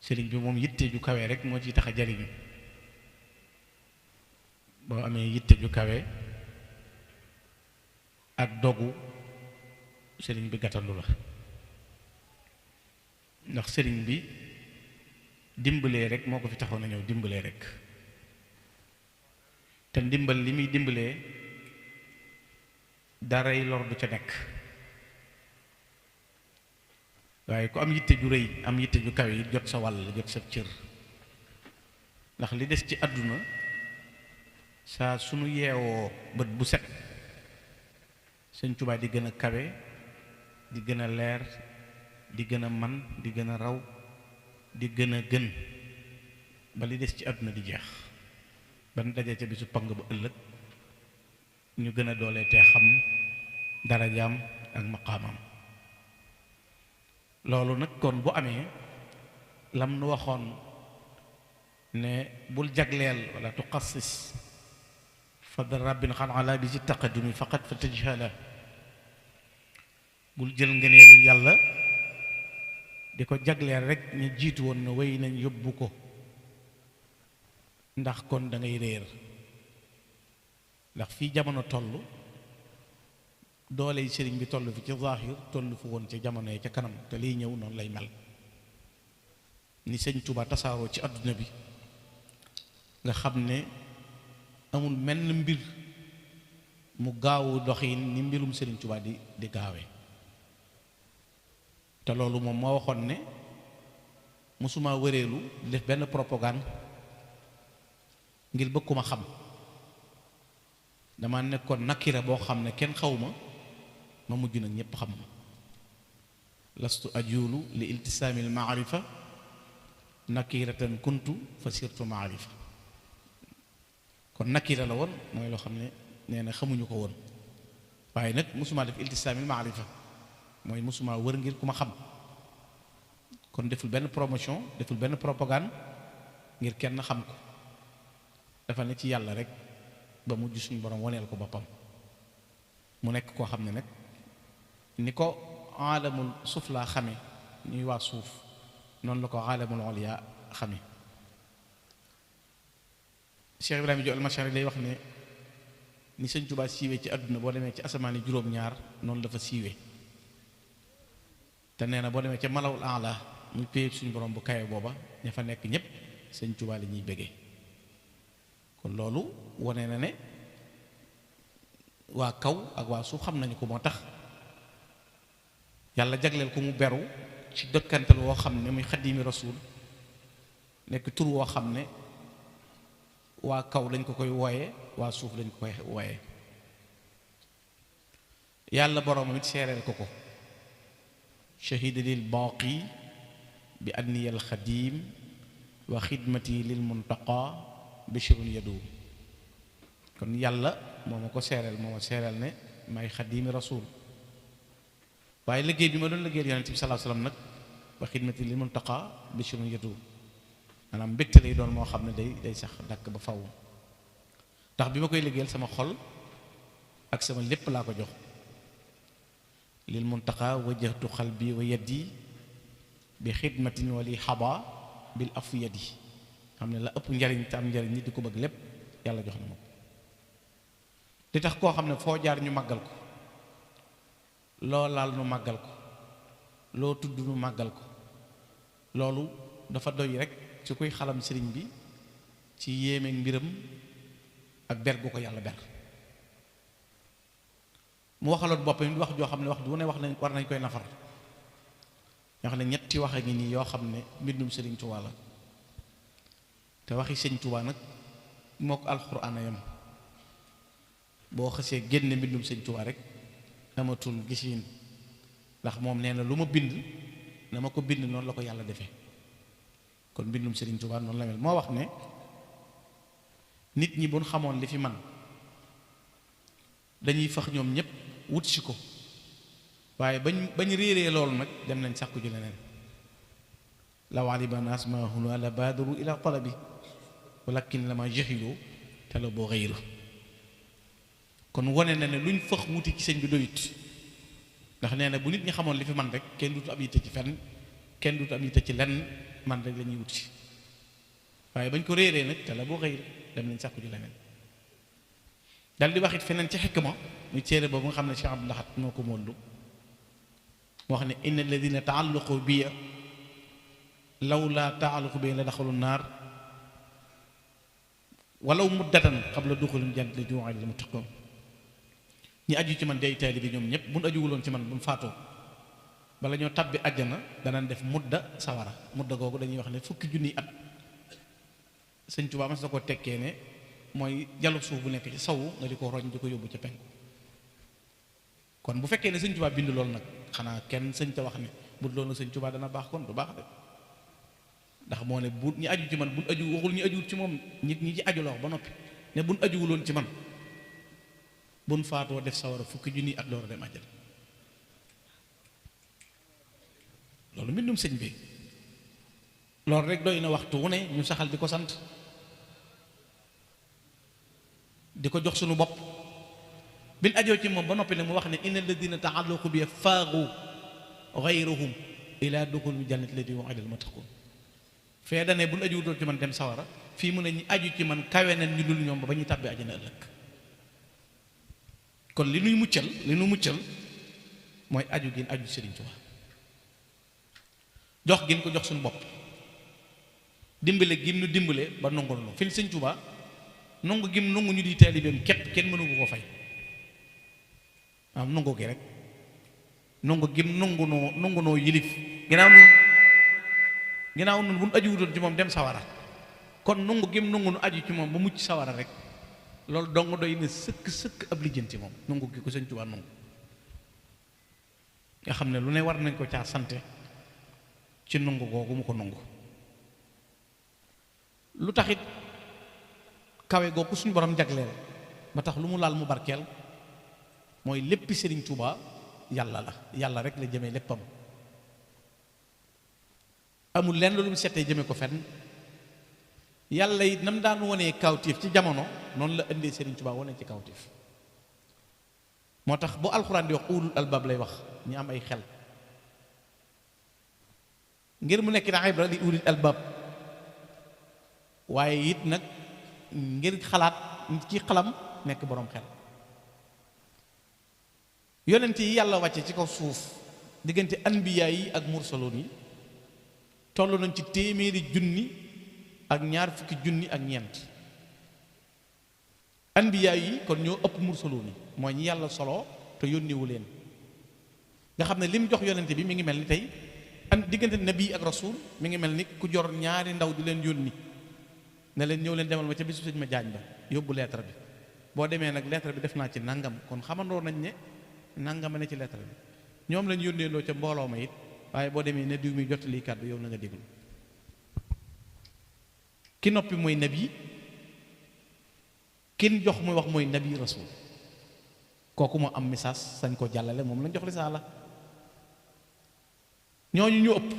sëriñ bi moom yitte ju kawe rek moo ciy tax a jariñu boo amee yitte ju kawe ak dogu sëriñ bi gàttandu la ndax sëriñ bi dimbalee rek moo ko fi taxoon a ñëw dimbalee rek te ndimbal li muy dimbalee daray lor du ca nekk waaye ku am yitte ju rëy am yitte ju kawe yi jot sa wàll jot sa cër ndax li des ci àdduna saa sunu yeewoo bët bu set Sëñ Tuubaa di gën a kawe di gën a leer di gën a man di gën a raw di gën a gën ba li des ci àdduna di jeex ban daje ca bisu pang ba ëllëg ñu gën a doolee te xam darajaam ak maqaamam loolu nag kon bu amee lam nu waxoon ne bul jagleel wala tuxassis fadl rabbin xan ala bi ci taqadumi faqat fa tajhala bul jël ngëneelul yàlla di ko jagleel rek ñu jiitu woon ne wéy nañ yóbbu ko ndax kon da ngay réer ndax fii jamono toll doole yi sëriñ bi toll fi ci zaahir toll fu woon ca jamono yi ca kanam te liy ñëw noonu lay mel ni sëñ Tuubaa tasaaroo ci àdduna bi nga xam ne amul menn mbir mu gaawu doxin ni mbirum sëriñ Tuubaa di gaawee te loolu moom moo waxoon ne mosuma wëreelu def benn propagande ngir bëgg ku ma xam dama nekkoon nakira boo xam ne kenn xaw ma mujj nag ñépp xam ma lastu ajulu li iltisaami al maarifa nakiratan kuntu fa sirtu maarifa kon nakira la woon mooy loo xam ne nee na xamuñu ko woon waaye nag mosuma def iltisaami al maarifa mooy mosuma wër ngir ku ma xam kon deful benn promotion deful benn propagande ngir kenn xam ko dafa ne ci yàlla rek ba mujj suñu borom waneel ko boppam mu nekk koo xam ne nag ni ko aalamul suuf laa xame ñuy waa suuf noonu la ko aalamul oliya xame Cheikh Ibrahima Diop al-Mashari lay wax ne ni Sëñ Tuubaa siiwee ci àdduna boo demee ci asamaani juróom-ñaar noonu la fa siiwee te nee na boo demee ca malawul ala muy péyeb suñu borom bu kawe booba ña fa nekk ñépp Sëñ Tuubaa la ñuy bëggee kon loolu wane na ne waa kaw ak waa suuf xam nañu ko moo tax yàlla jagleel ko mu beru ci dëkkantal woo xam ne muy xadimi rasul nekk tur woo xam ne waa kaw lañ ko koy wooye waa suuf lañ ko koy wooye yàlla boroomam it seereel ko shahida lil baaqi bi anniya al xadim wa xidmati lil muntaqa bishirun yadu kon yàlla moo ma ko seereel moo ma seereel ne may xadimi rasul waaye liggéey bi ma doon liggéeyal yonent bi sallallahu alayhi wasallam nag wa xidmati lil muntaqa bishirun yadu maanaam mbégte lay doon moo xam ne day sax dàkk ba faw ndax bi ma koy liggéeyal sama xol ak sama lépp laa ko jox lil muntaqa wajjahtu qalbi wa yaddi bi xidmatin wali xaba bil afu yadi xam ne la ëpp njariñ te am njariñ nit di ko bëgg lépp yàlla jox na ma ko li tax koo xam ne foo jaar ñu màggal ko loo laal nu màggal ko loo tudd nu màggal ko loolu dafa doy rek ci kuy xalam sëriñ bi ci yéemeeg mbiram ak ber gu ko yàlla ber mu waxaloon boppam di wax joo xam ne wax du ne wax nañ war nañ koy nafar ñoo xam ne ñetti wax a ngi nii yoo xam ne mbindum sëriñ Tuubaa la te waxi sëñ Tuubaa nag mook alxuraan a yam boo xasee génne mbindum sëñ Tuubaa rek amatul gisiin ndax moom nee na lu ma bind na ma ko bind noonu la ko yàlla defee kon mbindum sëriñ Tuubaa noonu la mel moo wax ne nit ñi buñ xamoon li fi man dañuy fax ñoom ñépp wut si ko waaye bañ réeree loolu nag dem nañ sàkku ju leneen law alima naas ma huna la baadaru ila talabi walakin lama jahilu talabu ghayru kon wane na ne luñ fëx wuti ci sëñ bi doyut ndax nee na bu nit ñi xamoon li fi man rek kenn dutu am yitte ci fenn kenn dutu am yitte ci lenn man rek la ñuy wut si waaye bañ ko réeree nag te la boo xëy dem nañ sàkku ji leneen dal di wax it feneen ci xikma muy téere boobu nga xam ne Cheikh Abdou Lahad moo ko mollu mu wax ne inna alladina taallaqu biya lawla taallaqu biya la daxalu naar walaw muddatan qabla duxulil jannati li ju'al lil muttaqin ñi aju ci man day taali bi ñoom ñëpp buñ ajuwuloon ci man buñ faatoo bala ñoo tabbi àjjana danañ def mudda sawara mudda googu dañuy wax ne fukki junniy at Sëñ Tuubaa mas na ko tekkee ne mooy jalu suuf bu nekk ci sawu nga di ko roñ di ko yóbbu ca penku kon bu fekkee ne Sëñ Tuubaa bind loolu nag xanaa kenn sëñ ta wax ne bu loolu Sëñ Tuubaa dana baax kon du baax de ndax moo ne bu ñi aju ci man buñ aju waxul ñi ajuwul ci moom ñi ci aju la wax ba noppi ne buñ ajuwuloon ci man buñ faatoo def sawara fukki junniy at door a dem àjjana loolu mbindum sëñ bi loolu rek doy na waxtu wu ne ñu saxal di ko sant di ko jox suñu bopp bin ajoo ci moom ba noppi ne mu wax ne inna alladina taallaqu bi faagu gayruhum ila duxulil jannati allati wa'ida al muttaqun fee dane buñ ajuwutoon ci man dem sawara fii mu ne ñi aju ci man kawe nañ ñu dul ñoom ba ñuy tàbbi àjjana ëllëg kon li nuy muccal mooy aju gin aju Sëriñ Tuubaa jox gin ko jox suñu bopp dimbale gim nu dimbale ba nongu nu fi Sëñ Tuubaa nongu gim nongu ñu di taalibeem képp kenn mënu ko fay am nongu gi rek nongu gim nongu noo yilif ginnaaw nun bu nu aju wutoon ci moom dem sawara kon nongu gim nongu nu aju ci moom ba mucc sawara rek loolu dong doy na sëkk ab lijjanti moom nongu gi ko Sëñ Tuubaa nongu nga xam ne lu ne war nañ ko caa sante ci nongu googu mu ko nongu lu taxit kawe googu suñu borom jagleel ba tax lu mu laal mu barkeel mooy léppi Sëriñ Tuubaa yàlla la yàlla rek la jëmee léppam amul lenn lu mu settee jëme ko fenn yàlla it nam daan wonee kawtéef ci jamono noonu la indee Sëriñ Tuubaa wane ci kawtéef moo tax bu alxuraan di wax ulul albaab lay wax ñi am ay xel ngir mu nekk na ibra li ulul albaab waaye it nag ngir xalaat ci xalam nekk boroom xel yonent yi yàlla wàcce ci kaw suuf diggante anbiyaa yi ak mursaloon yi toll nañ ci téeméeri junni ak ñaar fukki junni ak ñeent anbiyaa yi kon ñoo ëpp mursaloon yi mooy ñi yàlla solo te yónniwu leen nga xam ne lim jox yonent bi mi ngi mel ni tey diggante nabi ak rasul mi ngi mel ni ku jor ñaari ndaw di leen yónni ne leen ñëw leen demal ma ca bisu sëñ ma jaañ ba yóbbu lettre bi boo demee nag lettre bi def naa ci nangam kon xamandoo nañ ne nangama ne ci lettre bi ñoom lañ yónnee loo ca mbooloo ma it waaye boo demee ne diw mi jottali kàddu yow na nga déglu ki noppi mooy nabi kin jox muy wax mooy nabi rasul kooku moo am message sañ ko jàllale moom lañ jox risaala ñooñu ñu ëpp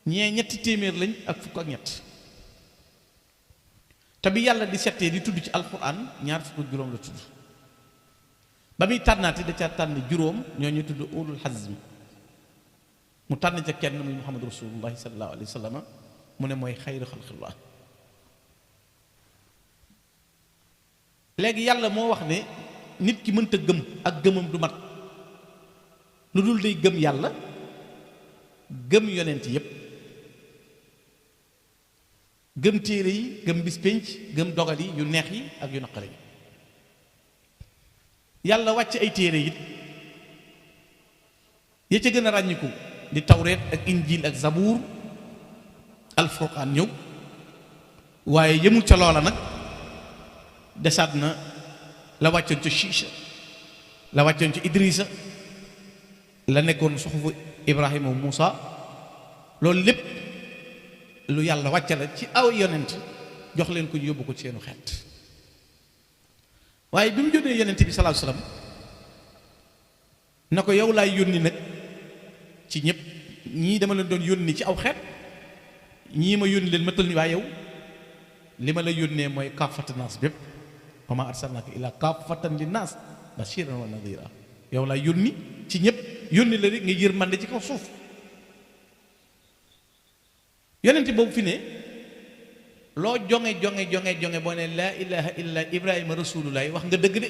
ñee ñetti téeméer lañ ak fukk ak ñett te bi yàlla di settee di tudd ci alquran ñaar fukk ak juróom la tudd ba muy tànnaati da ca tànn juróom ñoo ñu tudd ulul hazmi mu tànn ca kenn muy muhammad rasulullahi sallallahu alayhi wa sallam mu ne mooy xayru xalqillah léegi yàlla moo wax ne nit ki mënta gëm ak gëmam du mat lu dul day gëm yàlla gëm yonent yépp gëm téere yi gëm bis pénc gëm dogal yi yu neex yi ak yu naqari yi yàlla wàcc ay téere it ya ca gën a ràññiku di tawreet ak injil ak zabuur alfurqaan ñëw waaye yëmul ca loola nag desaat na la wàccoon ca Chicha la wàccoon ca Idrissa la nekkoon suxufu Ibrahima Muusa loolu lépp lu yàlla wàcce la ci aw yonent jox leen ko ñu yóbbu ko ci seenu xeet waaye bi mu yónnee yonent bi sallallahu alayhi wasallam na ko yow laay yónni nag ci ñëpp ñii dama leen doon yónni ci aw xeet ñii ma yónni leen matal ni waaye yow li ma la yónnee mooy kaafatan naas bépp wa maa arsalnaaka illaa kaafatan linnaas bashiran wa nadira yow laay yónni ci ñëpp yónni la rek nga yërmande ci kaw suuf yonent boobu fi ne loo jonge boo ne laa ilaha illa ibrahima rasulullah wax nga dëgg de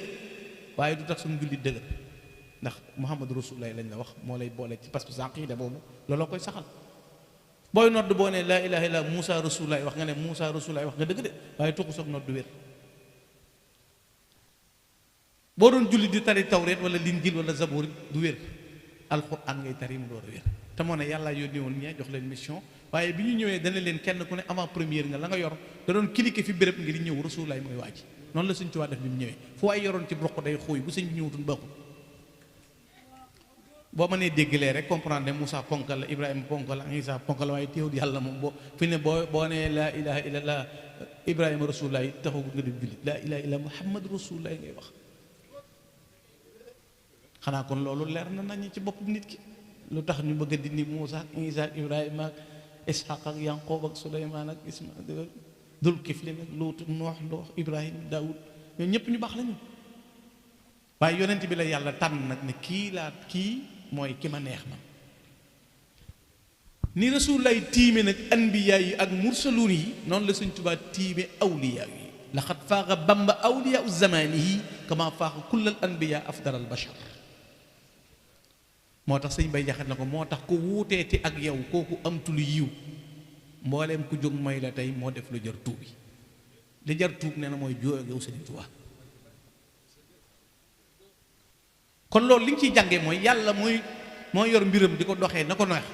waaye du tax suñu jullit dëgg ndax muhammadu rasulullah lañ la wax moo lay boole ci pas-pas aqida boobu looloo koy saxal. booy nodd boo ne laa ilaha illa Moussa rasulullah wax nga ne Moussa rasulullah wax nga dëgg de waaye tuqu soog nodd du wér. boo doon julli di tari tawreet wala linjil wala zabur du wér alquran ngay tari mu door a wér. te moo ne yàlla yónni woon ñee jox leen mission waaye bi ñu ñëwee dana leen kenn ku ne avant première nga la nga yor da doon cliquer fi béréb ngir ñëw rasulullah mooy waaj noonu la Sëñ Tuubaa def bi mu ñëwee fu waay yoroon ci roq day xóoy bu sëñ bi ñëwutoon baaxul. boo mënee déggalee rek comprendre ne Moussa ponkal la Ibrahima ponkal la Isa ponkal la waaye teewul yàlla moom boo fi ne boo nee laa ilaha illallah Ibrahima rasulullah yi taxawut nga def jullit laa ilaha illa Muhammad rasulullah ngay wax. xanaa kon loolu leer na nañu ci bopp nit ki lu tax ñu bëgg a dindi Moussa ak Isa ak Ibrahima ak Ishaq ak Yanqoob ak Suleymaan ak Isma Dul Kiflin ak Luut Nuux Ibrahima Daawud ñoom ñëpp ñu baax lañu waaye yonent bi la yàlla tànn nag ne kii mooy ki ma neex man. ni rasulullah tiime nag anbiya yi ak mursaluun yi noonu la Sëñ Tuubaa tiime awliya yi laqad faaqa Bamba awliya u zamanihi kama faaqa kullal anbiya afdal al bashar. moo tax sëñ bay jaxat na ko moo tax ku wuuteeti ak yow kooku amtul yiw mbooleem ku jóg mooy la tey moo def lu jar tuubi li jar tuub nee na mooy joo ak yow Sëñ Tuubaa. kon loolu li ñu ciy jàngee mooy yàlla mooy yor mbiram di ko doxee na ko neex.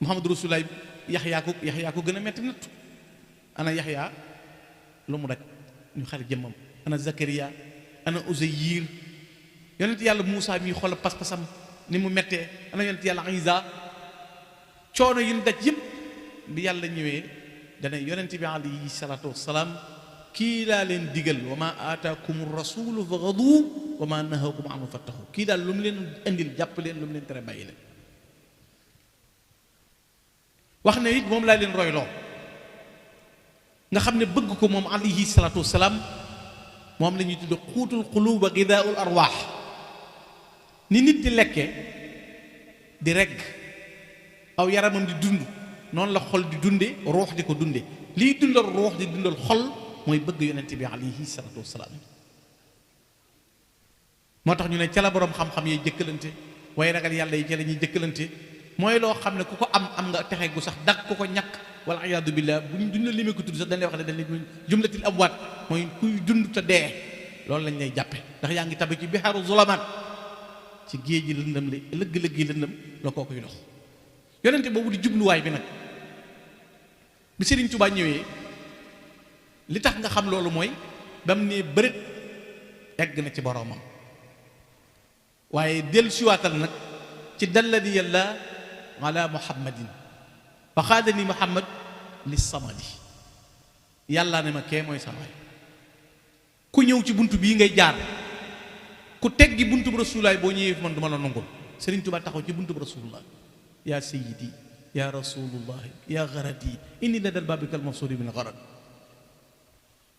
Muhammadu Rasulullah yaxyaa ko gën a metti nattu ana yaxyaa lu mu daj ñu xar jëmmam ana Zakariya ana Uzayir yonent yàlla Muusaa mi xool pas-pasam ni mu mettee ana yonent yàlla Isa coono yi ñu daj yëpp bi yàlla ñëwee dana yonent bi alayhi salaatu wassalaam kii laa leen digal wa ma aataakum rasulu fa xadu wa ma nahakum anhu fattaxu kii daal lu mu leen indil jàpp leen lu mu leen tere bàyyi leen. wax ne it moom laa leen royloo nga xam ne bëgg ko moom alayhi salaatu wassalaam moom la ñuy tudd xuutul xuluuba gidaaul arwaax ni nit di lekke di regg aw yaramam di dund noonu la xol di dunde ruux di ko dunde liy dundal ruux di dundal xol mooy bëgg yonent bi alayhi salaatu wassalaam. moo tax ñu ne ca la boroom xam-xam yi jëkkalante waaye ragal yàlla yi ca la ñuy jëkkalante mooy loo xam ne ku ko am nga texe gu sax dag ku ko ñàkk wala iyaadu billah duñ la limee ko tudd sax dañ lay wax ne dañ lay jumlatil amwaat mooy kuy dund te dee loolu lañ lay jàppe ndax yaa ngi tabe ci bihaaru zulamaat ci géej gi lëndëm la lëgg-lëgg yi lëndëm la koo koy dox. yonente boobu di jubluwaay bi nag bi Sëriñ Tuubaa ñëwee li tax nga xam loolu mooy ba mu ne bërët egg na ci boroomam waaye dellu siwaatal nag ci dallani yàlla ala muhammadin wa xaadani muhammad li samadi yàlla ne ma kee mooy sa waay ku ñëw ci bunt bii ngay jaar ku teggi buntu bu rasulullaay boo ñëwee fi man du ma la nangul. Sëriñ Tuubaa taxaw ci buntu bu rasulullah yaa sayyidi yaa rasulullahi yaa garadi inni la dal babikal mafsudi min garad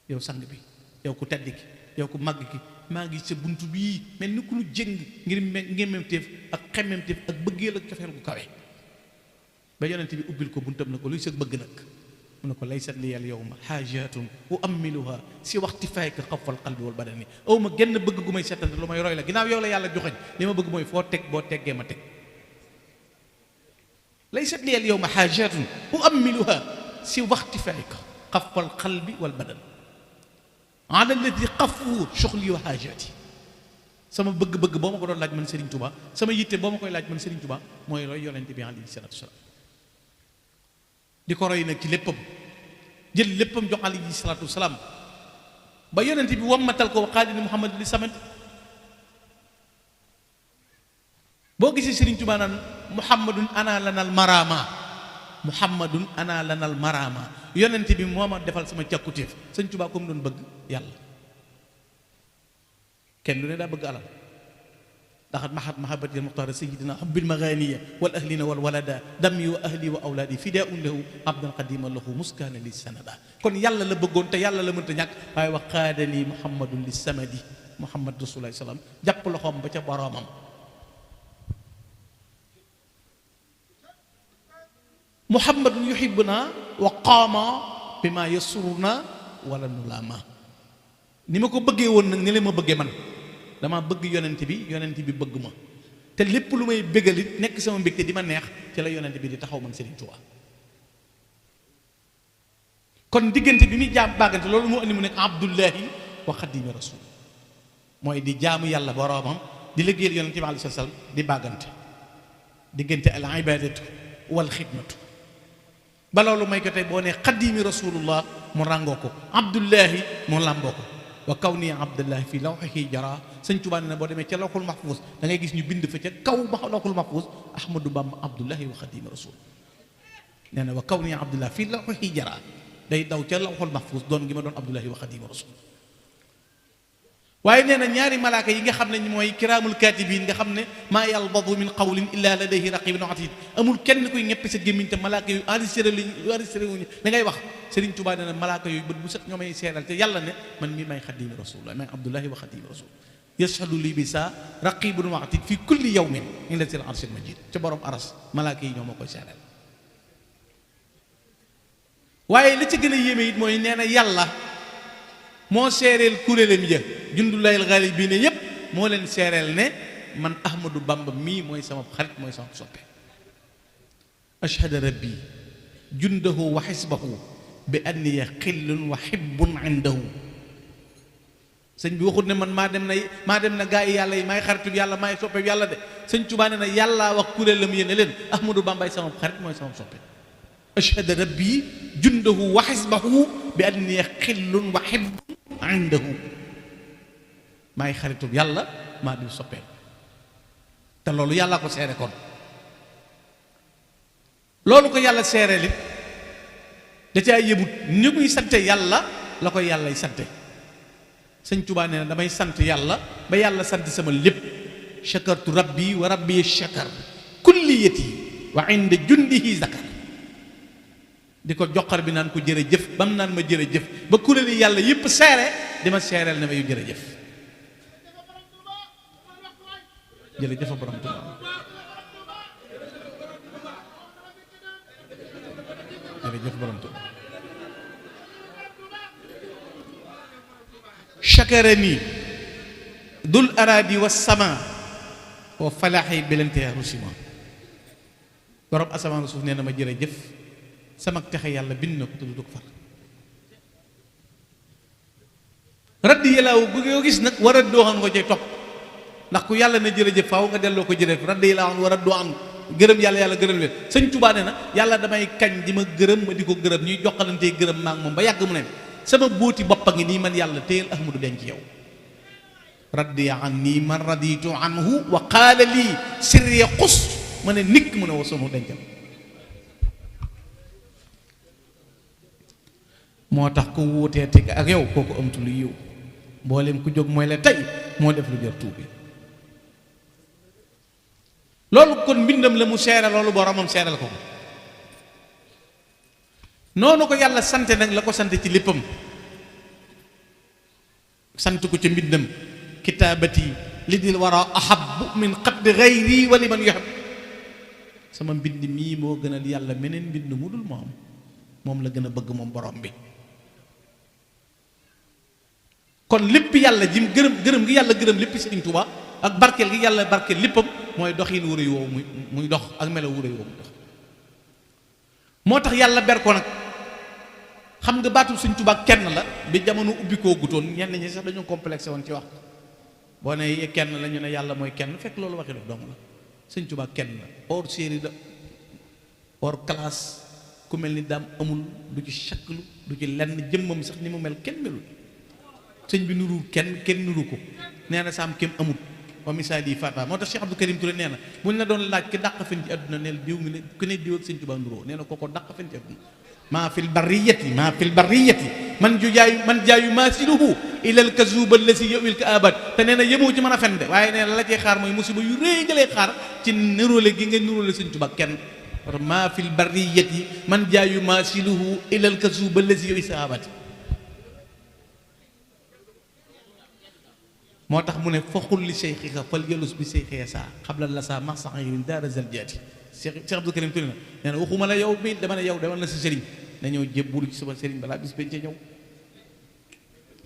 yow sang bi yow ku tedd ki yow ku màgg ki maa ngi sa buntu bii mel ni ku nu jëng ngir ngémmemteef ak xemmemteef ak bëggeel ak cofeel gu kawe ba yonent bi ubbil ko buntam na ko luy sa bëgg nag mu ne ko laysat li al yawma xaajatun uammiluha si waxti fayka xafal qalbi wal badani aw ma genn bëgg gu may settante lu may roy la ginnaaw yow la yàlla joxeñ li ma bëgg mooy foo teg boo teggee ma teg laysat li al yawma xaajatun uammiluha si waxti fayka xafal qalbi wal badan ala alladi xafu soxli wa xaajaati sama bëgg-bëgg boo ma ko doon laaj man Serigne Touba sama yitte boo ma koy laaj man Serigne Touba mooy roy yonent bi alayhi salaatu wasalaam di ko roy nag ci léppam jël léppam jox alayhi salaatu wasalaam ba yonent bi wammatal ko xaadini Muhammad li samat boo gisee Serigne Touba naan muhammadun ana lanal marama muhammadun ana lanal marama yonent bi moo ma defal sama càkkutéef Sëñ Touba ko mu doon bëgg yàlla kenn lu ne daa bëgg alal ndax mahabbati muxtaar sayidina hubbil maganiya wal ahlina wal walada dammi wa ahli wa awlaadi fidaun lahu abdan qadima lahu muskaana li sanada kon yàlla la bëggoon te yàlla la mënta ñàkk waaye wa qaadani muhammadun li samadi muhammad rasulullah salaam jàpp loxoom ba ca boroomam muhammadun yuhibbuna wa qaama bima yasuruna wala nulaama. ni ma ko bëggee woon nag ni la ma bëggee man, dama bëgg yonent bi bëgg ma, te lépp lu may bëggalit nekk sama mbégte di ma neex ci la yonent bi di taxaw man Serigne Touba. kon diggante bi muy jaam bàggante loolu moo andi mu nekk abdullahi wa xadimi rasul, mooy di jaamu yàlla boroomam di liggéeyal yonent bi alayhi salaam di bàggante diggante al ibadatu wal xidmatu. ba loolu may ko tey boo ne xadimi rasulullah mu ràngoo ko, abdullahi mu làmboo ko, wa kaw nii abdullahi fii lawxihi jara. sëñ Tuubaa ne boo demee ca lawxul mahfuus da ngay gis ñu bind fa ca kaw ba lawxul mahfuus ahmadu bamba abdullahi wa xadimi rasul. nee na wa kaw nii abdullahi fii lawxihi jara, day daw ca lawxul mahfuus doon gi ma doon abdullahi wa xadimi rasul. waaye nee na ñaari malaaka yi nga xam ne mooy kiraamul kaatibiin nga xam ne maa yalbadu min qawlin illa ladayhi raqibun atid, amul kenn kuy ñeppi sa gémmiñ te malaaka yu enregistré wuñu da ngay wax. Serigne Touba nee na malaaka yooyu bët bu set ñoo may seeral te yàlla ne man mii may xadimi rasulullah, may abdullahi wa xadimi rasul. yashhadu li bi sa raqibun atid fi kulli yawmin inda sil arshil majid, ca borom aras malaaka yi ñoo ma koy seeral. waaye li ci gën a yéeme it mooy nee na yàlla moo seereel kuréelam ya jundulayil ghaalibiina yépp moo leen seereel ne man Ahmadou Bamba mii mooy sama xarit mooy sama soppe. ashhada rabbi jundahu wa xisbahu bi anniya xillun wa hibbun indahu. sëñ bi waxut ne man maa dem na gaa yi yàlla yi maay xaritu yàlla maay soppe yàlla de. sëñ Tuubaa ne na yàllaa wax kuréelam ya ne leen Ahmadou Bambaay sama xarit mooy sama soppe. ashhada rabbi jundahu wa xisbahu bi anniya xillun wa hibbun indahu, maay xaritu yàlla maa di soppee. te loolu yàlla ko seere kon loolu ko yàlla seere li da caa yëmut ni muy sante yàlla la koy yàllay sante. sëñ Tuubaa nee na damay sant yàlla ba yàlla sant sama lépp. shakartu rabbi wa rabbi shakar kulliyati wa inda jundihi zakar. di ko joxar bi naan ko jërëjëf ba mu naan ma jërëjëf ba kuréeli yàlla yépp seere di ma seereel ne ma yu jërëjëf. jërëjëf a borom Tuubaa, jërëjëf borom Tuubaa. chakarani dul aradi wa sama wa falaxi bilantiha rusima. borom asamaan suuf nee na ma jërëjëf, sama texe yàlla bind na ko te du ko far. raddi yàllaaw bu nga gis nag war a doo xam nga cay topp, ndax ku yàlla na jërëjëf faaw nga delloo ko jërëjëf. raddi yàllaaw war a doo am gërëm yàlla gërëm leen. sëñ Tuubaa nee na yàlla damay kañ di ma gërëm ma di ko gërëm ñuy joxalantee gërëm maa ngi moom ba yàgg mu ne sama bóoti bopp a ngi nii man yàlla téyel Ahmadu denc yow. raddi anni man raditu anhu wa qaala lii sirri xus ma ne nikk mu ne wa sonu dencal. moo tax ku wuutee te ak yow kooku amtu lu yiw, mboolem ku jóg mooy la tey moo def lu jar tuubi. loolu kon mbindam la mu seere loolu boromam seeral ko. noonu ko yàlla sante nag la ko sante ci léppam. sant ko ca mbindam kitaabati li dil wara ahabbu min xaddi gayri wa liman yuhib. sama mbind mii moo gënal yàlla meneen mbind mu dul moom la gën a bëgg moom borom bi. kon lépp yàlla jim gërëm gi yàlla gërëm lépp Sëriñ Tuubaa ak barkeel gi yàlla barkeel léppam mooy doxin wuré woowu muy dox ak melo wuré woowu muy dox. moo tax yàlla ber ko nag. xam nga baatu Sëriñ Tuubaa kenn la bi jamono ubbi koo gutoon ñenn ñi sax dañoo complexé woon ci wax boo ne kenn la ñu ne yàlla mooy kenn fekk loolu waxi dof dong la. Sëriñ Tuubaa kenn la hors série la hors classe, ku mel ni daam amul, du ci chaklu du ci lenn, jëmmam sax ni mu mel kenn melul. sëñ bi nuru kenn nuru ko, nee na saam kem amut wa misaal yi fata. moo tax Cheikh Abdou Karim Touré nee na buñ la doon laaj ki dàq fen ci àdduna neel diw mi ne ku ne diw ak Sëñ Tuubaa nuroo, nee na kooko dàq fen ci àdduna. maa fil barriyati man jaayu maasiluhu ilal kazuba lasi yowil ka abad. te nee na yemoo ci mën a fen de waaye nee na la cay xaar mooy musiba yu rëy nga lay xaar ci niróole gi nga niróole Sëñ Tuubaa kenn. maa fil barriyati man jaayu maasiluhu ilal kazuba lasi yowil ka abad. moo tax mu ne foxul li seyxika fal yalus bi seyxee saa xabla la saa max sax yi daara zaljaati Cheikh Abdou Karim Touré na nee na waxuma la yow bii dama ne yow demal na sa sëriñ na ñëw jébbulu ci sama sëriñ balaa bis penc ñëw.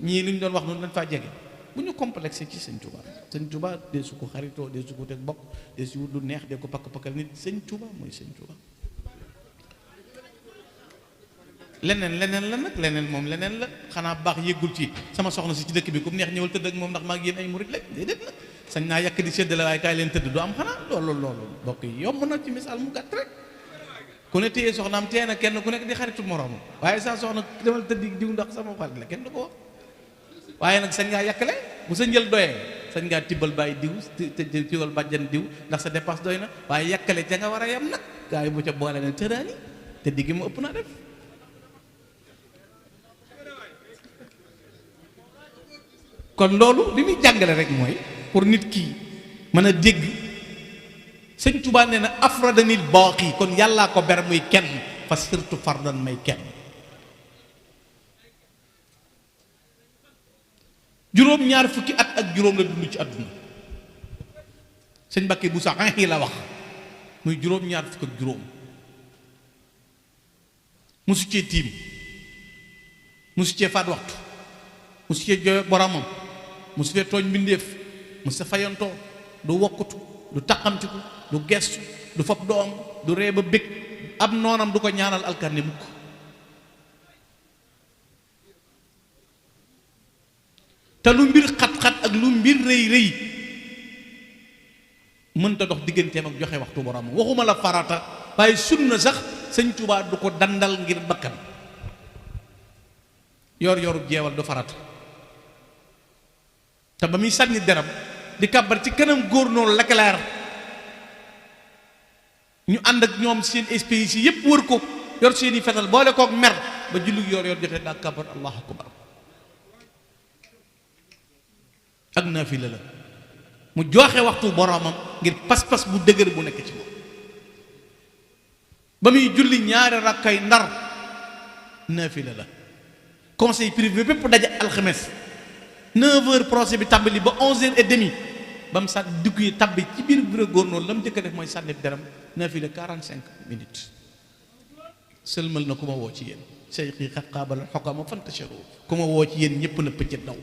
ñii li ñu doon wax noonu dañ faa jege bu ñu complexé ci sëñ Touba. sëñ Touba dee su ko xaritoo dee su ko teg bokk dee su wut lu neex dee ko pakk-pakkal nit sëñ Touba mooy sëñ Touba. leneen la nag leneen moom leneen la xanaa baax yëggul ci sama soxna si ci dëkk bi comme neex ñëwal tëdd ak moom ndax maa ngi yéen ay murit la déedéet nag sañ naa yàkk di séddale waaye kaay leen tëdd du am xanaa loolu bokk yi yomb na ci misaal mu gàtt rek ku ne téye soxnaam tee na kenn ku nekk di xaritu moroomam waaye saa soxna demal tëdd diw ndax sama xarit la kenn du ko wax waaye nag sañ ngaa yàkkale bu sa njël doyee sañ ngaa tibbal bàyyi diw tibbal bàjjan diw ndax sa dépasse doy na waaye yàkkale ca nga war a yem nag gaa yi bu ca boole ne tëraani te diggi mu ëpp naa def kon loolu li muy jàngale rek mooy pour nit ki mën a dégg sëñ Tuubaa nee na afradanil baaqi kon yàllaa ko ber muy kenn fa sirtu fardan may kenn juróom-ñaar fukki at ak juróom la dund ci àdduna sëñ Mbàkke bu sax yi la wax muy juróom-ñaar fukk ak juróom musu cee tiim musu cee faat waxtu musu cee jooy boromam musu fee tooñ mbindéef musu fayantoo du wokkutu du taqamtiku du gestu du fab doom du ree ba bég ab noonam du ko ñaanal alkarne mukk te lu mbir xat-xat ak lu mbir rëy rëy mënta dox digganteem ak joxe waxtu boromam waxuma la farata waaye sunna sax sëñ Tuubaa du ko dandal ngir bakkan yor yorub jeewal du farata te ba muy sànni deram di kàbbar ci kanam góor noonu Leclerc ñu ànd ak ñoom seen espèces yi yépp wër ko yor seeni fetal boole kook mer ba julli yor jotee daa kàbbar allahu akbar ak naafila la mu joxe waxtu boromam ngir pas-pas bu dëgër bu nekk ci moom ba muy julli ñaari rakkay ndar naafila la conseil privé bépp daje alxames 9h procès bi tàmbali ba 11h30 ba mu sànni dugg yi tàbbi ci biir bureau góornóor la mu njëkk a def mooy sànni deram naafila 45 minutes sëlmal na ku ma woo ci yéen seyxi xat xaabal xokama fantasharu ku ma woo ci yéen ñëpp na pëccët daw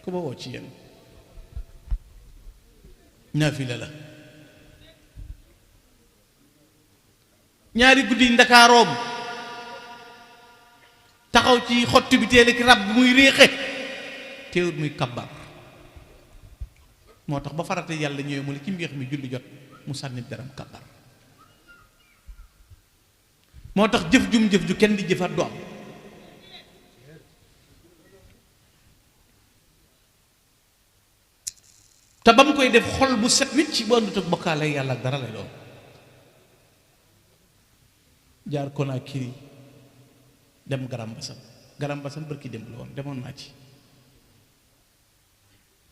ku ma woo ci yéen naafila la ñaari guddi ndakaaroom taxaw ci xottu bi teel ak rab bi muy réexe teewut muy kabbar moo tax ba farata yàlla ñëwee mu ne ci mbeex mi julli jot mu sànni deram kabbar moo tax jëf ju kenn di jëfat du am te ba mu koy def xol bu set wicc bu àndut ak bokkaale yàlla ak dara lay doon jaar Conakry dem Garam Basam bërki dem la woon demoon naa ci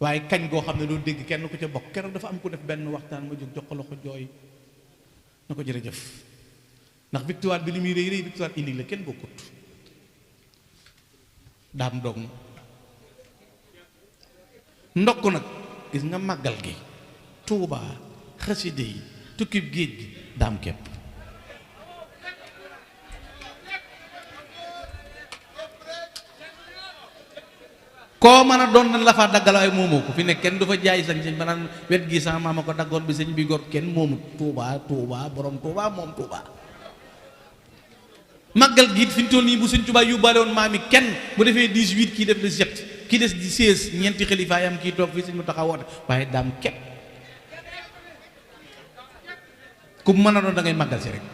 waaye kañ goo xam ne doo dégg kenn ku ca bokk keroog dafa am ku def benn waxtaan ma jóg jox ko loxo jooy na ko jërëjëf ndax victoire bi li muy rëy rëy victoire indi la kenn bokkut daam dog ndokk nag gis nga màggal gi Tuubaa xaside yi tukkib géej gi daam képp koo mën a doon na la fa daggal ay moomoo ko fi ne kenn du fa jaay sañ ba naan wet gi sama maama ko daggoon bi sëñ bi gor kenn moomu Tuubaa borom Tuubaa moom Tuubaa màggal gi it fi ñu toll nii bu sëñ Tuubaa yóbbaale woon maam yi kenn bu defee 18 kii def le 7 kii des di 16 ñeenti xalifa yam kii toog fii sëñ mu taxaw woote waaye daam képp ku mën a doon da ngay màggal si rek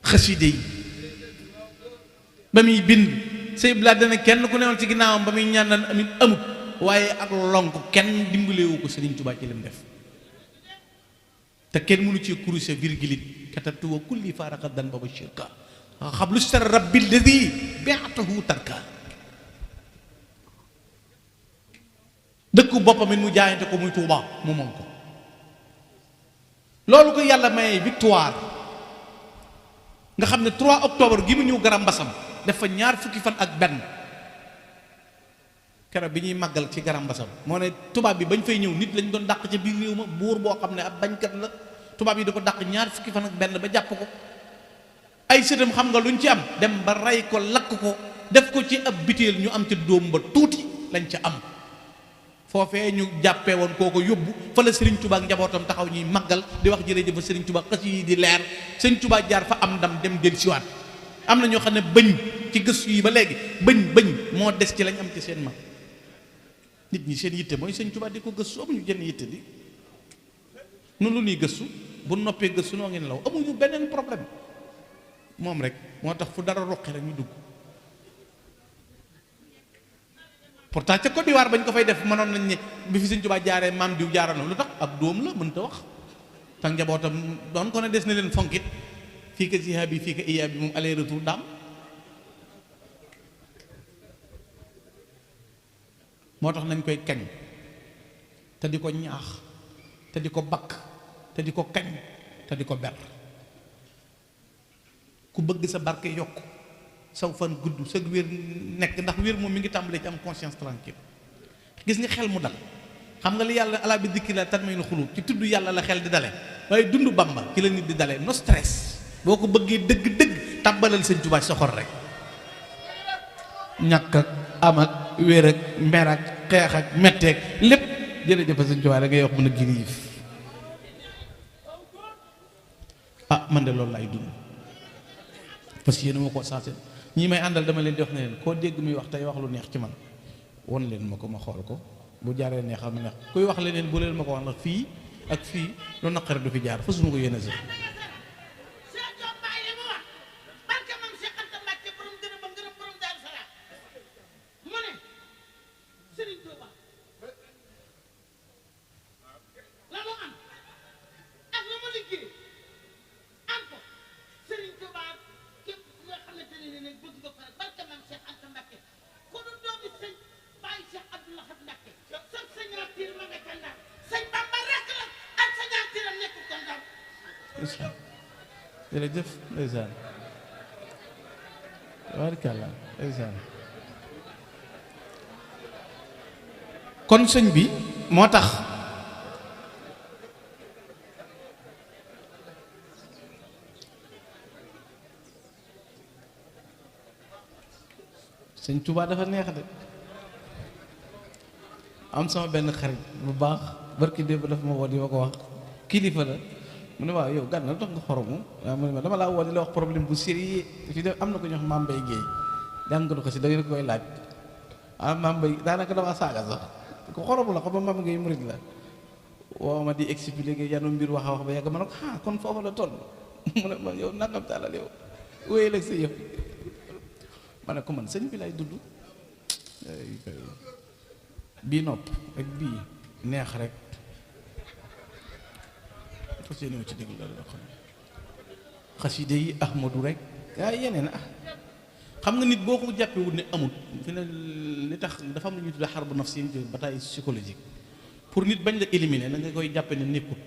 xaside yi ba muy bind sëy blaa dana kenn ku newoon ci ginnaawam ba muy ñaanal amit amut waaye ak lonk kenn dimbalewu ko Sëriñ Tuubaa ci lim def te kenn mënu ci kuruse virgule katabtu wa kulli faaraqa dan baba shirka xablu star rabbi alladi bi'atahu tarka dëkku boppam it mu jaayante ko muy Tuubaa mu moom ko loolu ko yàlla may victoire nga xam ne 3 octobre gi mu ñëw Garam Basam def fa ñaar fukki fan ak benn keroog bi ñuy màggal ci garam basam moo ne tubaab bi bañ fay ñëw nit lañ doon dàq ca biir réew ma buur boo xam ne ab bañkat la tubaab yi da ko dàq ñaar fukki fan ak benn ba jàpp ko ay sëtam xam nga luñ ci am dem ba rey ko lakk ko def ko ci ab biteel ñu am ca dóom ba tuuti lañ ca am foofee ñu jàppee woon kooko yóbbu fa la Serigne Touba ak njabootam taxaw ñuy màggal di wax jërëjëf Serigne Touba xas yi di leer Serigne Touba jaar fa am ndam dem del siwaat am na ñoo xam ne bëñ ci gëstu yi ba léegi bëñ moo des ci lañ am ci seen mag nit ñi seen yitte mooy Serigne Touba di ko gëstu amuñu jënn yitte di nun lu ñuy gëstu bu noppee gëstu noo ngeen law amuñu beneen problème moom rek moo tax fu dara roqi rek ñu dugg pourtant ca Côte d'Ivoire bañ ko fay def mënoon nañ ne bi fi Sëñ Tuubaa jaaree maam diw jaarano lu tax ab dóom la mënta wax tax njabootam doon ko ne des na leen fonkit fii ka siha bi fii ka iya bi moom aller retour daam moo tax nañ koy kañ te di ko ñaax te di ko bakk te di ko kañ te di ko ber ku bëgg sa barke yokk saw fan gudd sa wér nekk ndax wér moom mi ngi tàmbalee ci am conscience tranquille gis nga xel mu dal xam nga li yàlla ala bi dikri la tatma'innul qulub ci tudd yàlla la xel di dale waaye dund Bamba ci la nit di dale no stress boo ko bëggee dëgg-dëgg tàbbalal Sëñ Tuubaa sa xol rek ñàkk ak am ak wér ak mer ak xeex ak metteeg lépp jërëjëf Sëñ Tuubaa da ngay wax mën a giriif ah man de loolu laay dund parce que yéen moo ko sensé ñi may àndal dama leen di wax ne leen koo dégg muy wax tey wax lu neex ci man won leen ma ko ma xool ko bu jaaree neexal ma neex kuy wax leneen bu leen ma ko wax ndax fii ak fii lu naqare du fi jaar fasuma ko yéene si jërëjëf ndeysaan tabaarkalla ndeysaan kon sëñ bi moo tax sëñ Tuubaa dafa neex de am sama benn xarit bu baax barki démb dafa ma woo di ma ko wax kilifa la mu ne waaw yow gànna tax nga xoromu waaw mu ne ma dama laa woo di la wax problème bu sérieux fi def am na ko ñu wax Mame Mbaye Guèye jàng ko si da ngeen koy laaj ah Mame Mbaye daanaka dama saaga sax ko xoromu la xam nga Mame Guèye murid la woo ma di expliquer yanu mbir wax a wax ba yàgg ma ne ko ah kon foofu la toll mu ne ma yow nangam tàllal yow wéyal ak sa yëf ma ne ko man sëñ bi lay dudd bii nopp ak bii neex rek fas yéene ci déglu dara xam xaside yi ahmadu rek gaa yeneen xam nga nit boo ko jàppee wut ne amut fi ne li tax dafa am lu ñuy tuddee xarbu nafsi bataille psychologique pour nit bañ la éliminer da nga koy jàppe ne nekkut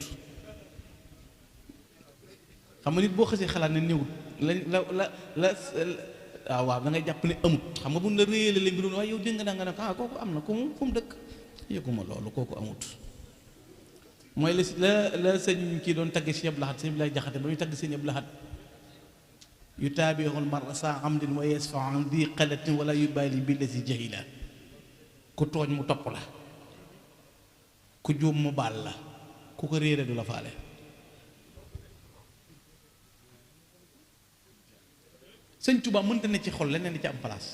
xam nga nit boo xasee xalaat ne néewut waaw da ngay jàpp ne amut xam nga bu ñu la réyale la mbirum waaye yow dégg nga ne kooku am na ku mu fu mu dëkk yëguma loolu kooku amut mooy la sëñ kii doon tagg Sëñ Abdou Lahad sëñ Abdoulaye Jaxate ba muy tagg Sëñ Abdou Lahad yu taabixul mar'a saa amdin wa yasfa an di qalatin wala yubali billati jahila ku tooñ mu topp la ku juum mu baal la ku ko réere du la faale sëñ Tuubaa mënta ne ci xol leneen di ci am place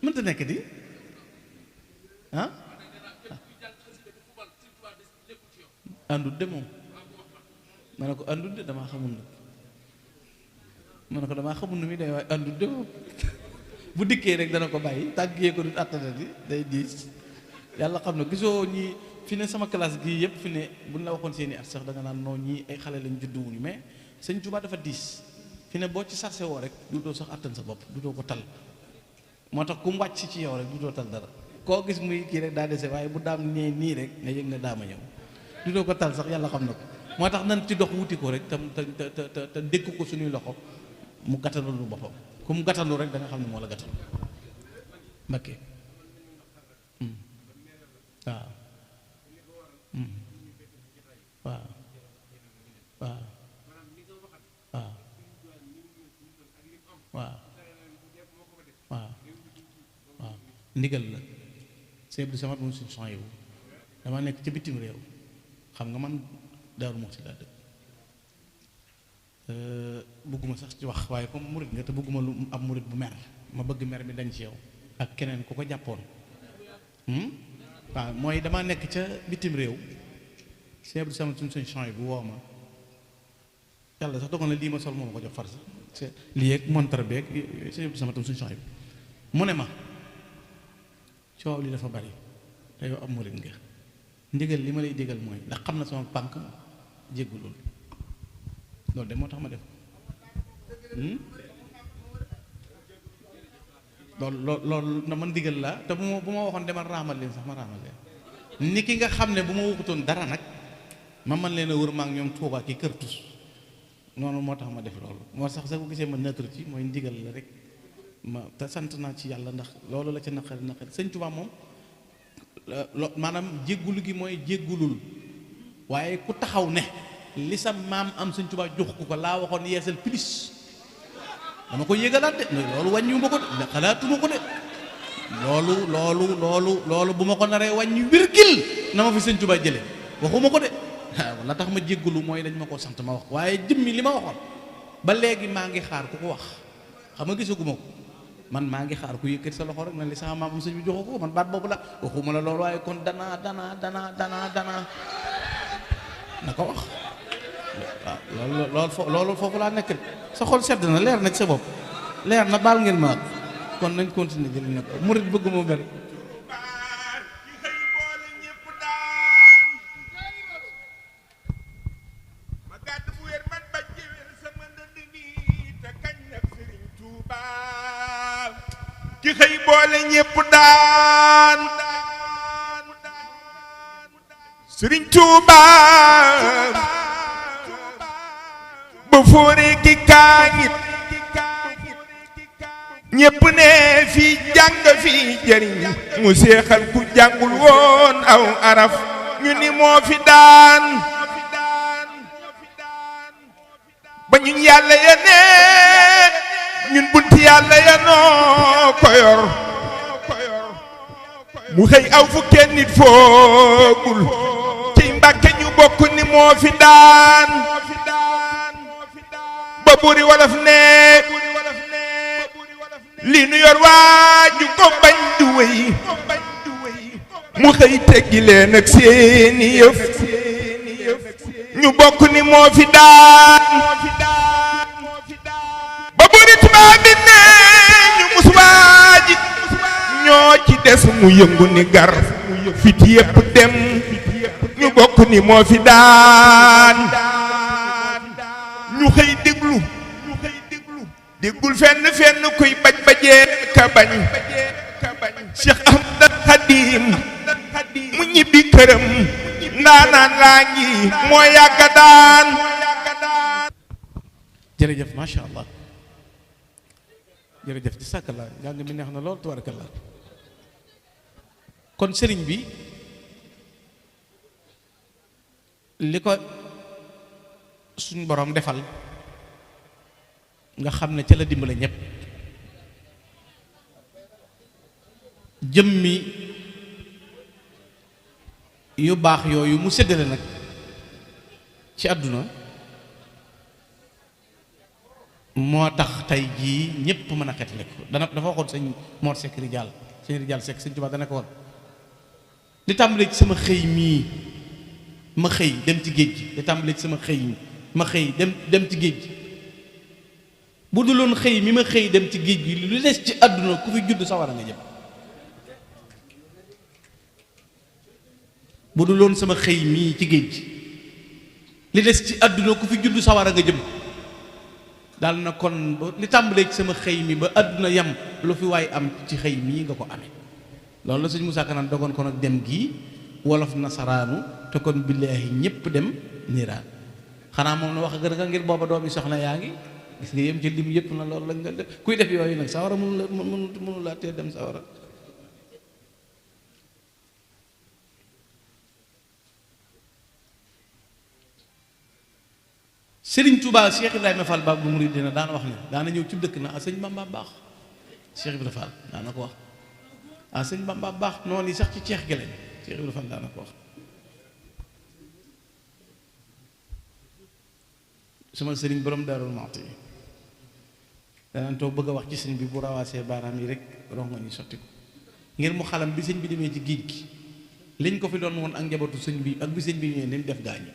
mënta nekk di àndut de moom ma ne ko àndut de damaa xamul nag ma ne ko damaa xamul nu muy day waaye àndut de moom bu dikkee rek dana ko bàyyi tàggee ko du attanati day diis yàlla xam na gisoo ñi fi ne sama classe gii yëpp fi ne buñ la waxoon seeni at sax da nga naan non ñii ay xale lañ judduwuñu mais sëñ Tuubaa dafa diis fi ne boo ci sarse woo rek dutoo sax attan sa bopp dutoo ko tal moo tax ku mu wàcc ci yow rek dutoo tal dara koo gis muy kii rek daa dese waaye bu daam nee nii rek nga yëg ne daama ñëw dutoo ko tal sax yàlla xam na ko moo tax nan ci dox wuti ko rek te dékk ko suñuy loxo mu gàttandu boppam ku mu gàttandu rek da nga xam ne moo la gàttandu Mbakke waaw waaw waaw waaw waaw waaw waaw ndigal la sëñ Abdou Samad moom suñu son yow dama nekk ca bitim réew xam nga man Daaru Muxti laa dëkk bëgguma sax ci wax waaye comme murit nga te bëgguma lu am murit bu mer ma bëgg mer mi dañ ci yow ak keneen ku ko jàppoon waaw mooy dama nekk ca bitim réew sëñ Abdou Samad suñu son yi bu woo ma yàlla sax dogal na lii ma sol moom ko jox far sax lii ak montar beeg sëñ Abdou Samad suñu son yi mu ne ma coow li dafa bari te yow am murit nga ndigal li ma lay digal mooy ndax xam na sama pànk jéggulul loolu de moo tax ma def loolu na man digal la te bu ma waxoon demal raamal leen sax ma raamal leen ni ki nga xam ne bu ma waxutoon dara nag ma man leen a wër maak ñoom Tuubaa ki kër tus noonu moo tax ma def loolu moo sax sa ko gisee ma neutre ci mooy ndigal la rek ma te sant naa ci yàlla ndax loolu la ca naqari sëñ Tuubaa moom maanaam jéggulu gi mooy jéggulul waaye ku taxaw ne li sa maam am sëñ Tuubaa jox ko laa waxoon yeesal plus dama ko yégalaat de loolu wàññiwu ma ko de xalaatuma ko de loolu bu ma ko naree wàññi wirgil na ma fi sëñ Tuubaa jële waxuma ko de waaw la tax ma jéggulu mooy dañ ma ko sant ma wax waaye jëmmi li ma waxoon ba léegi maa ngi xaar ku ko wax xam nga gisaguma ko man maa ngi xaar ku yëkkati sa loxo rek na li sama maam am sëñ bi joxu ko man baat boobu la waxuma la loolu waaye kon danaa na ko wax waaw loolu foofu laa nekk sa xol sedd na leer na ci sa bopp leer na baal ngeen ma kon nañ continuer jëli nekk murit bëgg mu ber ki xëy boole ñépp daan Sëriñ Tuuba ba fóore ki kaangit ñépp ne fii jàng fii jëriñ mu seexal ku jàngul woon aw araf ñu ni moo fi daan ba ñun yàlla ya ne ñun bunti yàlla ya noo ko yor mu xëy aw fu kenn nit foogul ci Mbàkke ñu bokk ni moo fi daan ba buri wolof ne li nu yor waaju ko bañ du wéy mu xëy teggi leen ak seeni yëf ñu bokk ni moo fi daan ba buri tubaab bi ne ñu mus waaji ñoo ci des mu yëngu ni gar fit yépp dem ñu bokk ni moo fi daan ñu xëy déggul fenn kuy bajee ka bañ Cheikh Ahmad Khadim mu ñibbi këram ndaanaan laa ngi moo yàgga daan jërëjëf macha allah jërëjëf ci sàkk la njàng mi neex na lool tabarakallah kon sëriñ bi li ko suñ borom defal nga xam ne ca la dimbale ñépp jëmmi yu baax yooyu mu séddale nag ci àdduna moo tax tey jii ñépp mën a xetale ko dafa waxoon sëñ Mor Seck Rijaal sëñ Rijaal Seck sëñ Tuubaa dana ko woon li tàmbalee ci sama xëy mii ma xëy dem ci géej gi li tàmbalee ci sama xëy mi ma xëy dem ci géej gi bu duloon xëy mi ma xëy dem ci géej gi lu des ci àdduna ku fi judd sawara nga jëm bu duloon sama xëy mii ci géej gi li des ci àdduna ku fi judd sawara nga jëm daal na kon li tàmbalee ci sama xëy mi ba àdduna yam lu fi waay am ci xëy mii nga ko amee loolu la sëñ Moussa Kanaan dogoon ko nag dem gii wolof nasaraanu te kon billaahi ñépp dem niiraan xanaa moom na wax gën a ngir booba doomi soxna yaa ngi gis nga yem ci lim yëpp na loolu la nga def kuy def yooyu nag sawara mënu la tee dem sawara Serigne Touba Cheikh Ibrahima Fall Babou Mouridina daan wax ne daana ñëw ci dëkk na ah sëñ Bamba baax Cheikh Ibrahima Fall daana ko wax ah sëñ Bamba baax noonu yi sax ci ceex gelen Cheikh Ibrahima Fall daana ko wax. sama sëriñ borom Daarul Muxti danaan toog bëgg a wax ci sëñ bi bu rawaasee baaraam yi rek rongo ñi sotti ko ngir mu xalam bi sëñ bi demee ci géej gi liñ ko fi doon woon ak njabootu sëñ bi ak bi sëñ bi ñëwee ni mu def gaañu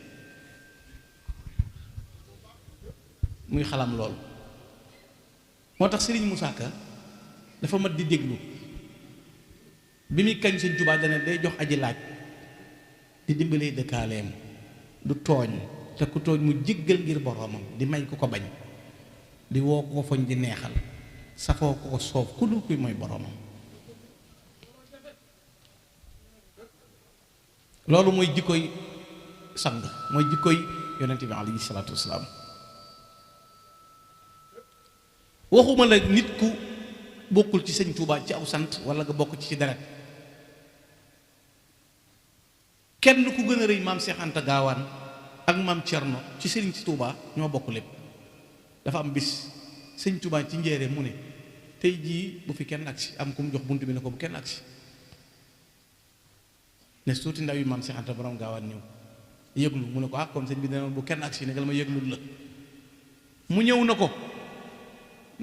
muy xalam lool. moo tax sëriñ Moussa Ka dafa mat di déglu bi muy kañ sëñ Tuubaa dana day jox aji laaj di dimbalee dëkkaaleem du tooñ te ku tooñ mu jéggal ngir boroomam di may ku ko bañ di woo ko foñ di neexal safoo ko soof ku dul kuy mooy boroomam. loolu mooy jikkoy sang mooy jikkoy yonent bi alayhi salaatu wasalaam. waxuma la nit ku bokkul ci sëñ Tuubaa ci aw sant wala nga bokk ci deret kenn ku gën a rëy maam Seex Anta Gaawaan ak maam Cerno ci sëriñ ci Tuubaa ñoo bokk lépp. dafa am bis sëñ Tuubaa ci njéere mu ne tey jii bu fi kenn agsi am ku mu jox bunt bi ne ko bu kenn agsi ne suuti ndaw yi maam Seex Anta borom Gaawaan ñëw yëglu mu ne ko ah kon sëñ bi dana bu kenn agsi negal ma yëglul la mu ñëw na ko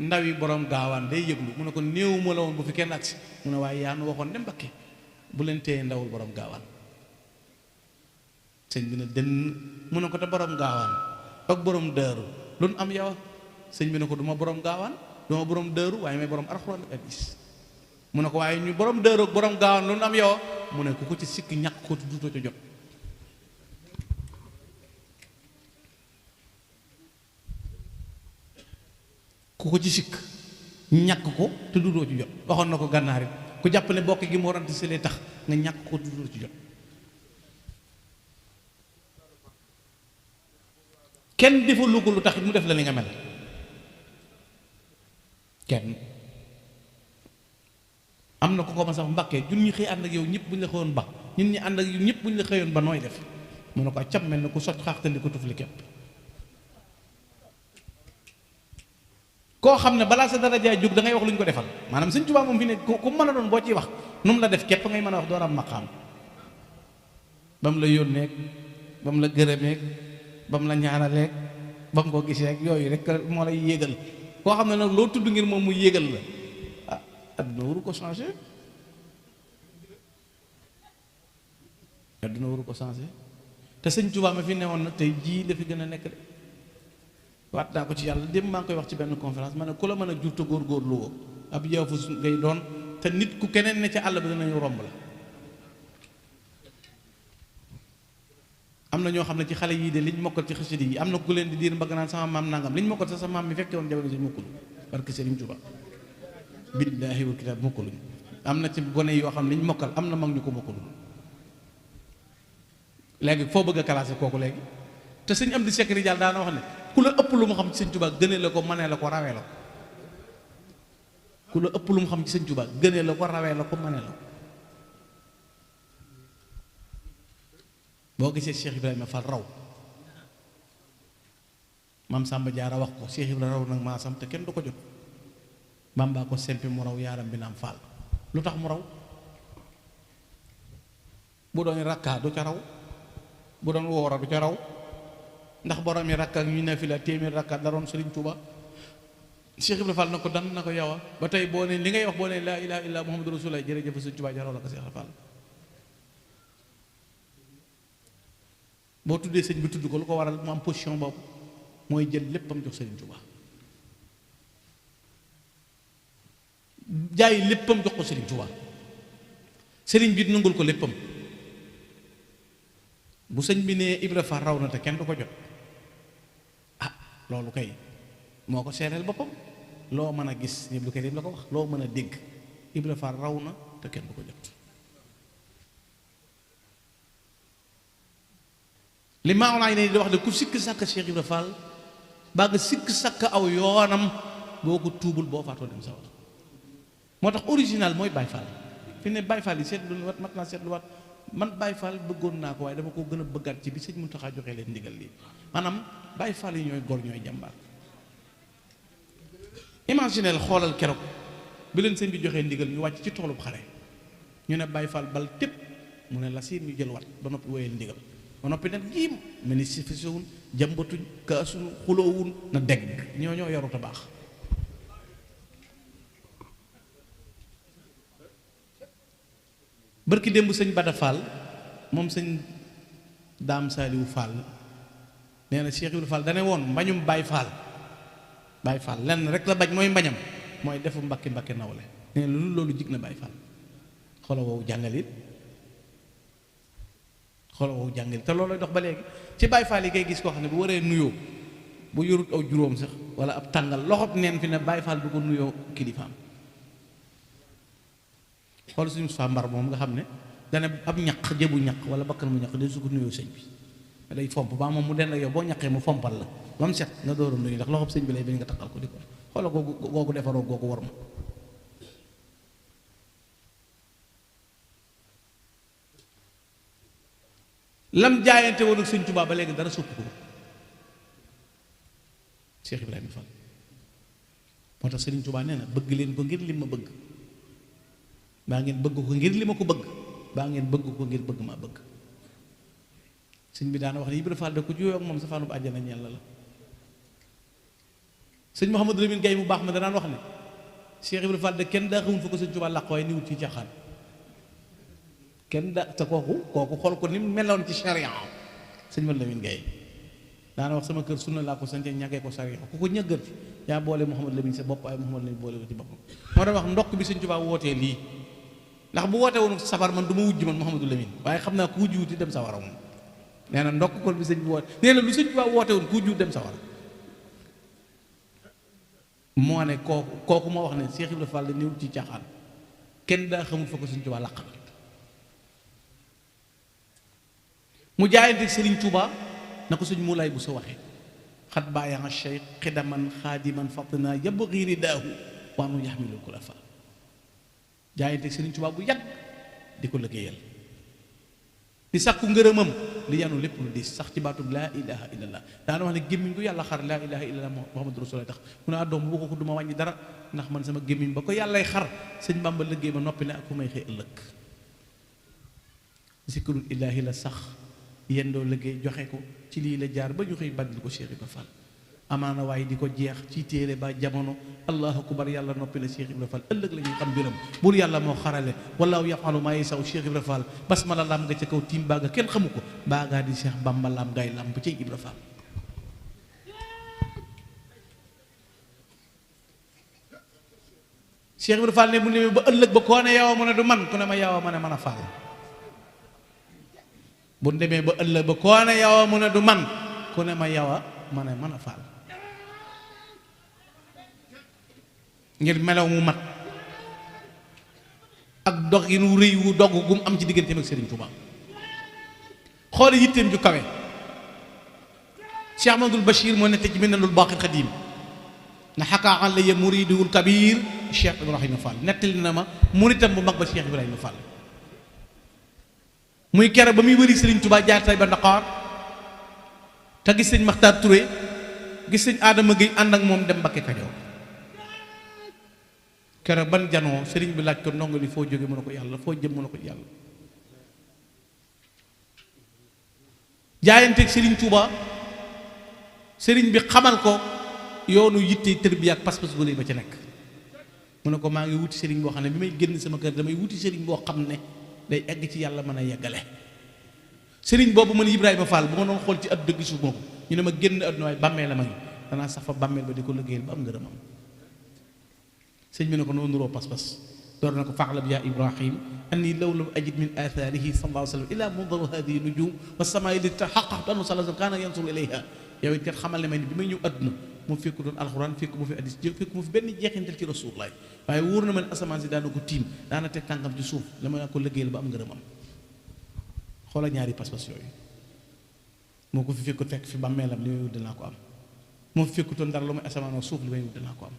ndaw yi borom Gaawaan day yëglu mu ne ko néew ma la woon bu fi kenn agsi mu ne waaye yaa nu waxoon ne Mbakke bu leen téye ndawul borom Gaawaan sëñ bi ne dënn mu ne ko te borom Gaawaan ak borom Daaru lu nu am yow sëñ bi ne ko du ma borom Gaawaan du ma borom Daaru waaye may borom Alxuraan ak hadiis mu ne ko waaye ñu borom Daaru ak borom Gaawaan lu nu am yow mu ne ku ko ci sikk ñàkk ko duutoo ca jot. ku ko ci sikk ñàkk ko te duutoo ci jot waxoon na ko gànnaar it ku jàpp ne bokk gi moo rant si lee tax nga ñàkk ko te duutoo ci jot. kenn defalu ko lu tax mu def la li nga mel kenn. am na ko ko ma sax Mbàkke ñun ñi xëy ànd ak yow ñëpp bu ñu la xëyoon ba ñun ñi ànd ak yow ñëpp bu ñu la xëyoon ba nooy def mu ne ko cap mel na ku sot xaaxtandi ko tufli képp. koo xam ne balaa sa daraja jóg da ngay wax lu ñu ko defal maanaam Sëñ Tuubaa moom fi ne ku mën a doon boo ciy wax nu mu la def képp ngay mën a wax door am maqaam ba mu la yónneeg ba mu la gërëmeeg ba mu la ñaanaleeg ba mu ko gisee ak yooyu rek moo lay yéegal koo xam ne nag loo tudd ngir moom mu yéegal la ah adduna waru ko changé adduna waru ko changé te Sëñ Tuubaa ma fi newoon nag tey jii la fi gën a nekk de waat naa ko ci yàlla dem maa ngi koy wax ci benn conférence ma ne ku la mën a jur te góorgóorlu woo ab yaafus ngay doon te nit ku keneen ne ca àll bi danañu romb la. am na ñoo xam ne ci xale yii de liñ mokkal ci xasida yi am na ku leen di diir mbagg naan sama maam nangam liñ mokkal sa sa maam mi fekke woon jamono si mokkul parce que Sëriñ Tuubaa billaahi wa kitaab mokkuluñ am na ci gone yoo xam ne liñ mokkal am na mag ñu ko mokkalul léegi foo bëgg a classé kooku léegi te sëñ am di secret jàll daana wax ne ku la ëpp lu mu xam ci Sëñ Tuubaa gënee la ko mënee la ko rawee la ku la ëpp lu mu xam ci Sëñ Tuubaa gënee la ko rawee la ko mënee la ko. boo gisee Cheikh Ibrahima Fall raw maam Samba Diarra wax ko Cheikh Ibrahima raw nag maasam te kenn du ko jot Bamba ko sempi mu raw yaaram bi naam Fall lu tax mu raw bu doon rakkaa du ca raw bu doon woora du ca raw ndax borom yi rakka ñu ne fi la téeméer rakka daroon Sëriñ Tuuba Cheikh Ibrahima Fall na ko dan na ko yow ba tey boo ne li ngay wax boo ne laa ilaaha illa Muhammadu Rasulullah jërëjëf Sëriñ Tuuba jaraw la ko Cheikh Ibrahima Fall boo tuddee sëñ bi tudd ko lu ko waral mu am position boobu mooy jël léppam jox Sëriñ Tuuba jaay léppam jox ko Sëriñ Tuuba sëriñ bi nangul ko léppam bu sëñ bi ne Ibra Fall raw na te kenn du ko jot ah loolu kay moo ko seereel boppam loo mën a gis ñëpp lu koy dem la ko wax loo mën a dégg Ibra Fall raw na te kenn du ko jot. li maa ngi ne di wax de ku sikk sàkk Cheikh Ibra Fall baa nga sikk sàkk aw yoonam boo ko tuubul boo faatoo dem sa wala moo tax original mooy Baye Fall fi ne Baye Fall yi seetlu wat mat naa seetlu wat man Baye Fall bëggoon naa ko waaye dama ko gën a bëggaat ci bi sëñ Muntaxa joxee leen ndigal lii maanaam Baay Faal yi ñooy góor ñooy jàmbaar. imagineel xoolal keroog bi leen sëñ bi joxee ndigal ñu wàcc ci toolub xare ñu ne Baay Faal bal tépp mu ne la siin ñu jël wat ba noppi wéyal ndigal ba noppi nag jiim mel ni si fisewun jàmbatuñ kaasuñu xuloowun na degg ñoo yarut a baax. bërki démb sëñ Bada Fall moom sëñ Daam Saaliwu Fall nee na Cheikh Ibrahima Fall dane woon mbañum Baay Faal lenn rek la bañ mooy mbañam mooy defu mbakki nawle nee na loolu jig na Baay Faal. xolo woowu jàngalit te loolooy dox ba léegi ci Baay Faal yi ngay gis koo xam ne bu waree nuyoo bu yorut aw juróom sax wala ab tàngal loxob neen fi ne Baay Faal du ko nuyoo kilifaam. xool suñu fa mbar moom nga xam ne dana ab ñaq jëbu ñaq wala bakkan mu ñaq de su ko nuyoo sëñ bi day fomp ba moom mu den ak yow boo ñaqee mu fompal la ba mu set nga door a nuyu ndax loxob sëñ bi lay bañ nga takkal ko di ko xoola googu defaroo googu war ma. lam jaayante woon ak sëñ Tuubaa ba léegi dara soppi ko Cheikh Ibrahima Fall moo tax sëriñ Tuubaa nee na bëgg leen ko ngir li ma bëgg baa ngeen bëgg ko ngir li ma ko bëgg baa ngeen bëgg ko ngir bëgg maa bëgg. sëñ bi daana wax ne Ibrahima Fall de ku juyoo ak moom safaanu bu àjjana ñeel la. sëñ Mouhamadou Lamine Gaye mu baax ma danaan wax ne Cheikh Ibrahima Fall de kenn daa xamul fa ko sëñ Tuubaa làq waaye niwut ci caaxaan kenn da te kooku xool ko ni mu meloon ci charia sëñ Mouhamadou Lamine Gaye daana wax sama kër sunna laa ko sante ñàggee ko charia ku ko ñëggal ci yaa boole Mouhamadou Lamine sa bopp ay Mouhamadou Lamine boole ko ci boppam. moo tax wax ndokk bi sëñ Tuubaa wootee lii ndax bu woote woon safar man du ma wujj man Mouhamadou Lamine waaye xam naa ku wujj wuti dem sawara moom nee na ndokk kon bi sëñ bi woote nee na lu sëñ Tuubaa woote woon ku wujj dem sawara. moo ne kooku moo wax ne Cheikh Ibrahima Fall niwul ci caaxaan kenn daa xamul fa ko sëñ Tuubaa làqal. mu jaayante Sëriñ Tuubaa na ko sëñ Moulay bu sa waxee xat bàyyaa cheikh xidaman xaadiman fatina yabghi ridaahu wa anu yaxmilul kulafa jaayante Sëriñ Tuubaa bu yàgg di ko liggéeyal di sàkku ngërëmam li yanu lépp lu diis sax ci baatub laa ilaha illallah daana wax ne gémmiñ ko yàlla xar laa ilaha illallah muhammadu rasulullah tax mu ne doom bu ko du ma wàññi dara ndax man sama gémmiñ ba ko yàllay xar sëñ Bàmba liggéey ba noppi ne ak ku may xëy ëllëg zikrul ilaahi la sax yendoo liggéey joxe ko ci lii la jaar ba ñu xëy bandil ko Cheikh Ibrahima Fall amaana waaye di ko jeex ci téere ba jamono allahu akbar yàlla noppi na Cheikh Ibrahima Fall ëllëg la ñuy xam mbiram buur yàlla moo xarale wallaahu yafalu maa yasaw Cheikh Ibrahima Fall basmala lam nga ca kaw tiim baa nga kenn xamu ko baa ngaa di Cheikh Bamba lam ngay lam ba cay Ibrahima Fall. Cheikh Ibrahima Fall ne bu demee ba ëllëg ba koo ne yow mu ne du man ku ne ma yow ma ne mën a faal bu demee ba ëllëg ba koo ne yow mu ne du man ku ne ma yow ma ne mën a faal ngir melaw mu mat ak dox yi nu rëy wu dogg gum am ci digganteem ak Serigne Touba xoole yitteem ju kawe Cheikh Ahmadul Bachir moo nette ci Minanul Baaqil Xadiim na xakaa alayya muriduhul kabir Cheikh Ibrahima Fall nettali na ma muritam bu mag ba Cheikh Ibrahima Fall muy kere ba muy wëri Serigne Touba jaar tay ba Ndakaar te gis sëñ Maxtaar Touré gis sëñ Adama Gueye ànd ak moom dem Mbakke Kajoor kere ban janoo sëriñ bi laaj ko ndongo li foo jóge mu ne ko yàlla foo jëm mu ne ko yàlla jaayanteeg sëriñ Touba sëriñ bi xamal ko yoonu yitte tërbiya ak pas-pas bu rëy ba ca nekk mu ne ko maa ngi wuti sëriñ boo xam ne bi may génn sama kër damay wuti sëriñ boo xam ne day egg ci yàlla mën a yeggale sëriñ boobu man Ibrahima Fall bu ma doon xool ci àdduna gisu moo ko ñu ne ma génn àdduna waaye bàmmeel la ma ngi danaa sax fa bàmmeel ba di ko liggéeyal ba am ngërëmam sëñ bi ne ko noo nuroo pas-pas door na ko fa'lam ya Ibrahim anni law lam ajid min atharihi sallallahu alayhi wa sallam ila mundaru hadihi nujum wa samaa'i li tahaqqaqtu annahu sallallahu alayhi wa sallam kaana yansuru ilayha yow it kat xamal ne may ni bi may ñëw àdduna mu fekku doon alxuraan fekku mu fi hadiis fekku mu fi benn jeexintal ci rasulullah waaye wóor na ma ne asamaan si daana ko tiim daana teg tànkam ci suuf la ma ko liggéeyal ba am ngërëmam xoola ñaari pas-pas yooyu moo ko fi fekku fekk fi bàmmeelam li may wut dinaa ko am moo fi fekkutoon dara lu may asamaan ak suuf li may wut dinaa ko am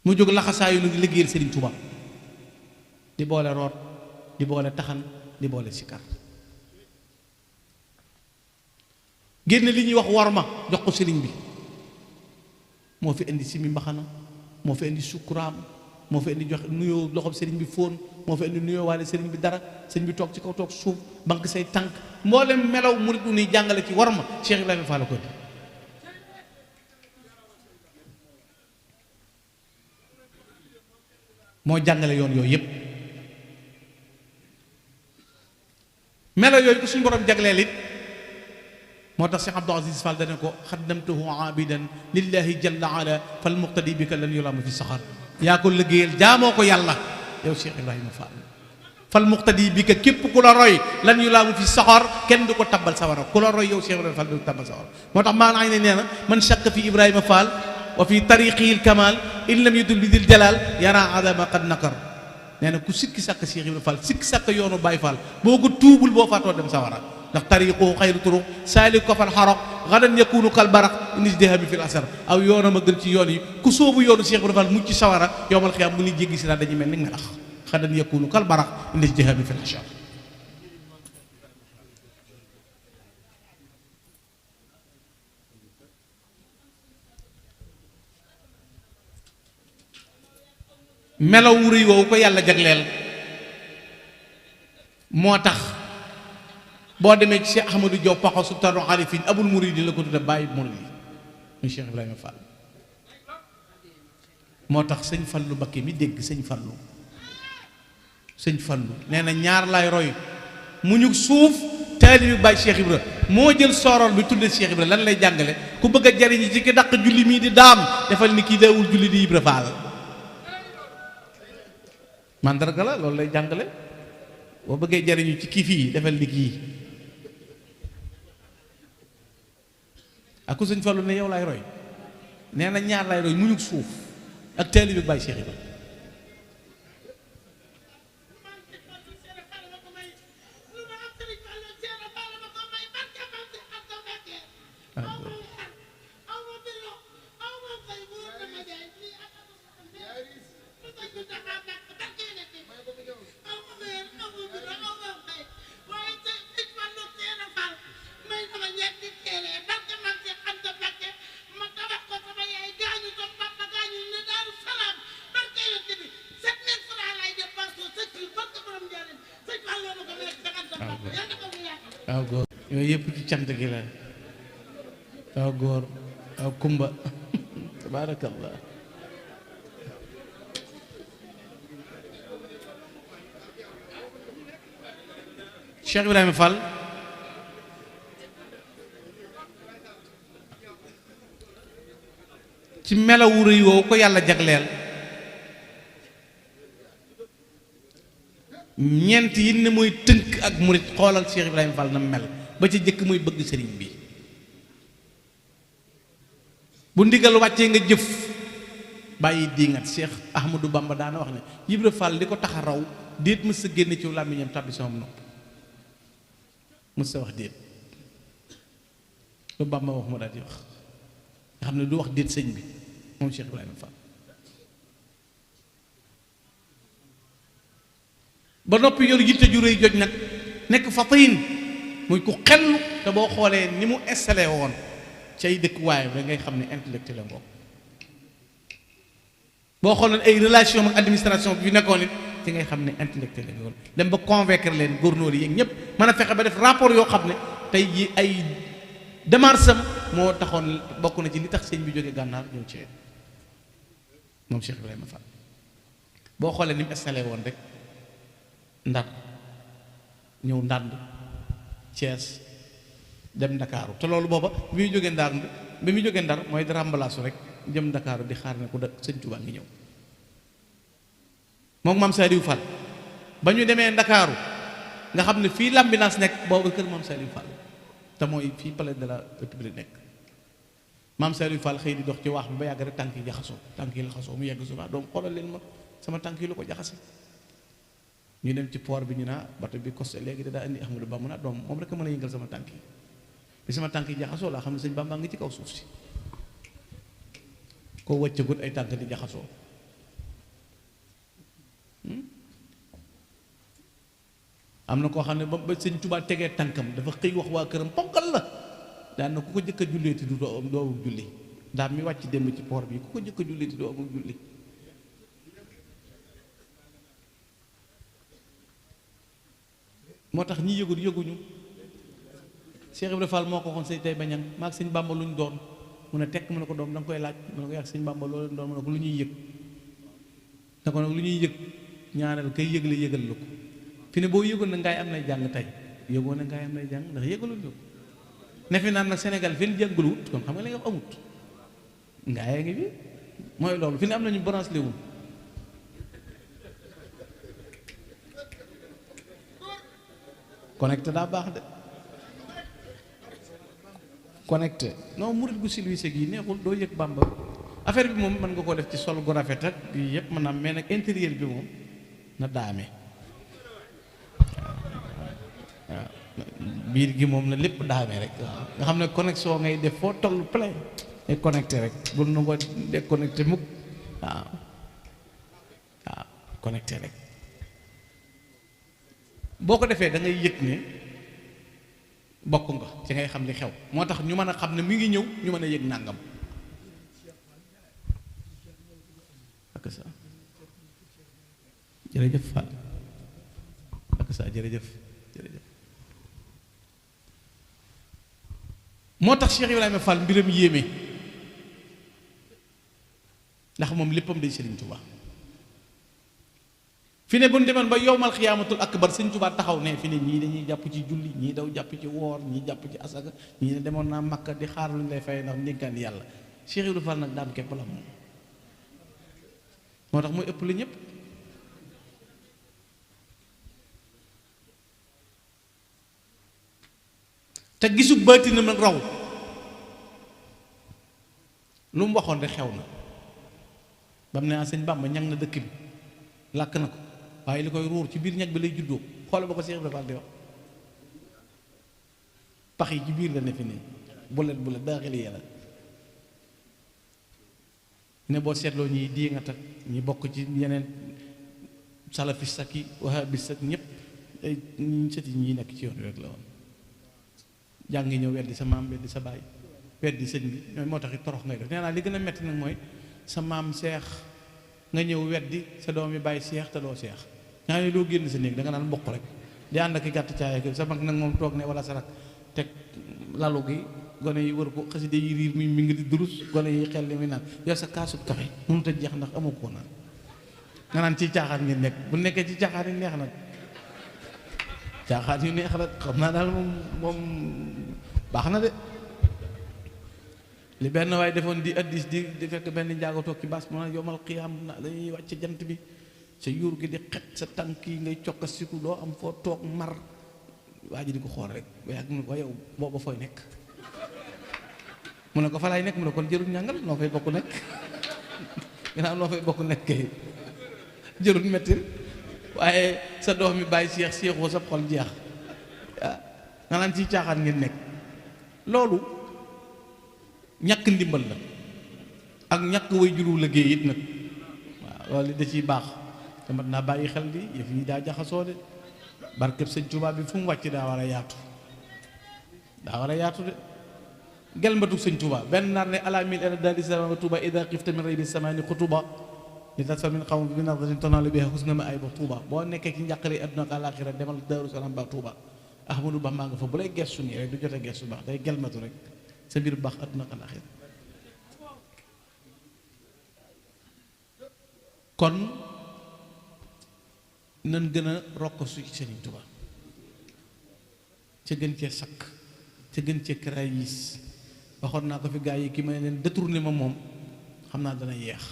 mu jóg laxasaayu nu ngi liggéeyal Serigne Touba di boole root di boole taxan di boole sikar génn li ñuy wax worma jox ko sëriñ bi moo fi indi simi mbaxana moo fi indi sukkuraam moo fi indi jox nuyoo loxob sëriñ bi fóon moo fi indi nuyoo waale sëriñ bi dara sëriñ bi toog ci kaw toog suuf banque say tànk mboolem melaw murit u nuy jàngale ci worma Cheikh Ibrahima Fall ko di moo jàngale yoon yooyu yépp melo yooyu ko suñu borom jagleel it moo tax Cheikh Abdou Aziz Fall dana ko xaddamtuhu aabidan lillahi jalla ala fal muqtadi bika lan yulaama fi saxar yaa ko liggéeyal jaamoo ko yàlla yow Cheikh Ibrahima Fall fal muqtadi bika képp ku la roy lan yulaamu fi saxar kenn du ko tabbal sawara ku la roy yow Cheikh Ibrahima Fall du ko tabbal sawara moo tax maa ngi ne nee na man shakka fi Ibrahima Fall wa fi tariqihi lkamal in lam yudul bi dil jalal yara adama qad nakar nee na ku sikki sàkk Cheikh Ibrahima Fall sikki sàkk yoonu Baye Fall boo ko tuubul boo faatoo dem sawara ndax tariqu xayru turuq saalik ko fal xaraq gadan yakunu kal baraq nisdihami fil asar aw yoonam a gën ci yoon yi ku sóobu yoonu Cheikh Ibrahima Fall mucc ci sawara yowmal xiyaam bu ni jéggi si daal dañuy mel ni melax gadan yakunu kal baraq nisdihami fil asar melaw wu rëy woowu ko yàlla jagleel moo tax boo demee ci Cheikh Ahmadou Diop Paxa Sultaanu Arifin abul muridi la ko tudde bàyyi muridi muy Cheikh Ibrahima Fall moo tax sëñ Fallu Mbakke mi dégg sëñ Fallu nee na ñaar laay roy mu ñu suuf taalibi Baay Cheikh Ibra moo jël soorool bi tudde Cheikh Ibra lan lay jàngale ku bëgg a jariñi ci ki dàq julli mii di daam defal ni kii daawul julli di Ibra Fall mandarga la loolu lay jàngale boo bëggee jariñu ci kii fii defal ni kii ak ku sëñ Fallu ne yow laay roy nee na ñaar laay roy mu ñu suuf ak taalibe Baay Cheikh Ibra waaw góor yooyu yëpp ci cant gi la waaw góor waaw kumba tabaarakallah Cheikh Ibrahima Fall ci melawu rëy woowu ko yàlla jagleel ñeent yi ne mooy tënk ak murit xoolal Cheikh Ibrahima Fall na mel ba ca jëkk muy bëgg sëriñ bi bu ndigal wàccee nga jëf bàyyi diingat Cheikh Ahmadou Bamba daana wax ne Ibra Fall li ko tax a raw déet mës sa génn ci làmmiñam tàbbi sama nopp mës sa wax déet lu Bamba wax mu daal di wax nga xam ne du wax déet sëñ bi moom Cheikh Ibrahima Fall ba noppi yor yitte ju rëy joj nag nekk fatin muy ku xellu te boo xoolee ni mu installé woon cay dëkkuwaay rek ngay xam ne intellectuel la ngoog boo xoolee ay relation ak administration bi nekkoon it ci ngay xam ne intellectuel la ngoog dem ba convaincre leen gouverneur yi ñëpp mën a fexe ba def rapport yoo xam ne tey ji ay démarche am moo taxoon bokk na ci li tax sëñ bi jógee gànnaar ñëw ci moom Cheikh Ibrahima Fall boo xoolee ni mu installé woon rek Ndar ñëw Ndànd Thiès dem Ndakaaru te loolu booba bi muy jógee Ndar mooy di rembalaasu rek jëm Ndakaaru di xaar ne ku sëñ Tuubaa ngi ñëw moom Maam Saliou Fall ba ñu demee Ndakaaru nga xam ne fii l'ambulance nekk booba kër Maam Saliou Fall te mooy fii palais de la République nekk Maam Saliou Fall xëy di dox ci waax bi ba yàgg rek tànk yi jaxasoo tànk yi laxasoo mu yegg suba doom xoolal leen ma sama tànk yi lu ko jaxase ñu dem ci port bi ñu naa bato bi costé léegi daa indi Ahmadou Bamba naa doom moom rek a mën a yëngal sama tànk yi bi sama tànk yi jaxasoo laa xam ne sëñ Bamba ngi ci kaw suuf si koo wàccagut ay tànk di jaxasoo am na koo xam ne ba sëñ Tuubaa tegee tànkam dafa xëy wax waa këram ponkal la daan na ku ko jëkk a julleeti du doo amul julli ndax mi wàcc démb ci port bi ku ko jëkk a julleeti doo amul julli. moo tax ñi yëgul yëguñu. Cheikh Ibrahima Fall moo ko waxoon sëñ tey bañan maag sëñ Bàmba lu ñu doon mu ne tekk mu ne ko doom da nga koy laaj mu ne ko yàgg sëñ Bàmba loolu leen doon mu ne ko lu ñuy yëg ne ko nag lu ñuy yëg ñaanal kay yëgle yëgal la ko fi ne boo yëgoon na ngaay am nay jàng tey yëgoon na ngaay am nay jàng ndax yëgalul ñu ko ne fi naan nag Sénégal fi ñu jàngaluwut kon xam nga li nga wax amut ngaayee ngi fi mooy loolu fi ne am nañu branche léwul connecté daa baax de connecté non murit gu silvissé gi neexul doo yëg Bàmba affaire bi moom mën nga koo def ci sol gu rafet ak bii yëpp mën naa mais nag intérieur bi moom na daame waaw biir gi moom na lépp daame rek waaw nga xam ne connexion ngay def foo toll plein ngay connecté rek bul nu ko déconnecté mukk waaw waaw connecté rek boo ko defee da ngay yëg ne bokk nga ci ngay xam li xew moo tax ñu mën a xam ne mi ngi ñëw ñu mën a yëg nàngam ak sa jërëjëf Fall ak sa jërëjëf moo tax Cheikh Ibrahima Fall mbiram yéeme ndax moom léppam day Sëriñ Tuubaa fi ne bu ñu demoon ba yowmal xiyaamatul akbar Sëriñ Tuubaa taxaw ne fi ne ñii dañuy jàpp ci julli ñii daw jàpp ci woor ñii jàpp ci asaka ñii ne demoon naa Makka di xaar lu ñu lay fay ndax ndénkaan yàlla Cheikh Ibrahima Fall nag daan képp la moom moo tax muy ëpp li ñëpp te gisu baatinam nag raw lu mu waxoon rek xew na ba mu ne sëñ Bàmba ñag na dëkk bi làkk na ko waaye li koy ruur ci biir ñag bi lay juddoo xoolal ba ko Cheikh Ibrahima Fall di wax pax yi ci biir la ne fi nii bulet daaxili yàlla ne boo seetloo ñi di nga tak ñi bokk ci yeneen salafis ak yi wahabis ak ñëpp ay sëti ñi nekk ci yoon rek la woon jàngi ñëw weddi sa maam weddi sa baay weddi sëñ bi ñooy moo tax it torox ngay def nee naa li gën a metti nag mooy sa maam seex nga ñëw weddi sa doom yi bàyyi seex te doo seex ñaa ne doo génn sa néeg da nga naan mboq rek di ànd ak i gàtt caaya sa mag nag moom toog ne wala sa rak teg lalu gi gone yi wër ko xaside yi riir mi ngi di durus gone yi xel li muy naan yow sa kaasut kafe mënut a jeex ndax amoo ko naan nga naan ci caaxaan ngeen nekk bu nekkee ci caaxaan yi neex nag caaxaan yu neex rek xam naa daal moom baax na de li benn waaye defoon di addis di fekk benn njaago toog ci baas ma yomal xiyaam na dañuy wàcc jant bi sa yuur gi di xet sa tànk yi ngay cokkasiku doo am foo toog mar waa ji di ko xool rek ba yàgg mu ne ko yow booba fooy nekk mu ne ko fa laay nekk mu ne kon jërul ñàngal noo fay bokk nekk ginnaaw noo fay bokk nekk kay jërul mettil waaye sa doom mi bàyyi seexoo sa xol jeex ah nga naan ci caaxaan ngeen nekk loolu ñàkk ndimbal la ak ñàkk way juru liggéey it nag waaw loolu da ciy baax te mat naa bàyyi xel di yëf yi daa jaxasoo de barkeb sëñ Tuubaa bi fu mu wàcc daa war a yaatu de gelmbatu sëñ Tuubaa benn naar ne alamin ena daal di sama Tuubaa ida xifta min raybi samani xutuba li tasfa min xawm bi nadratin tonalu biha husna ma ay ba Tuubaa boo nekkee ci njàqare adduna ak àllaaxira demal Daaru Salaam ba Tuubaa Ahmadu Bamba nga fa bu lay gestu nii rek du jot a gestu baax day gelmatu rek sa mbir baax adduna ak àllaaxira kon nan gën a rokk su Sëriñ Tuubaa ca gën cee sakk ca gën cee karaayis waxoon naa ko fi gaa yi ki ma ne leen détourné ma moom xam naa dana yeex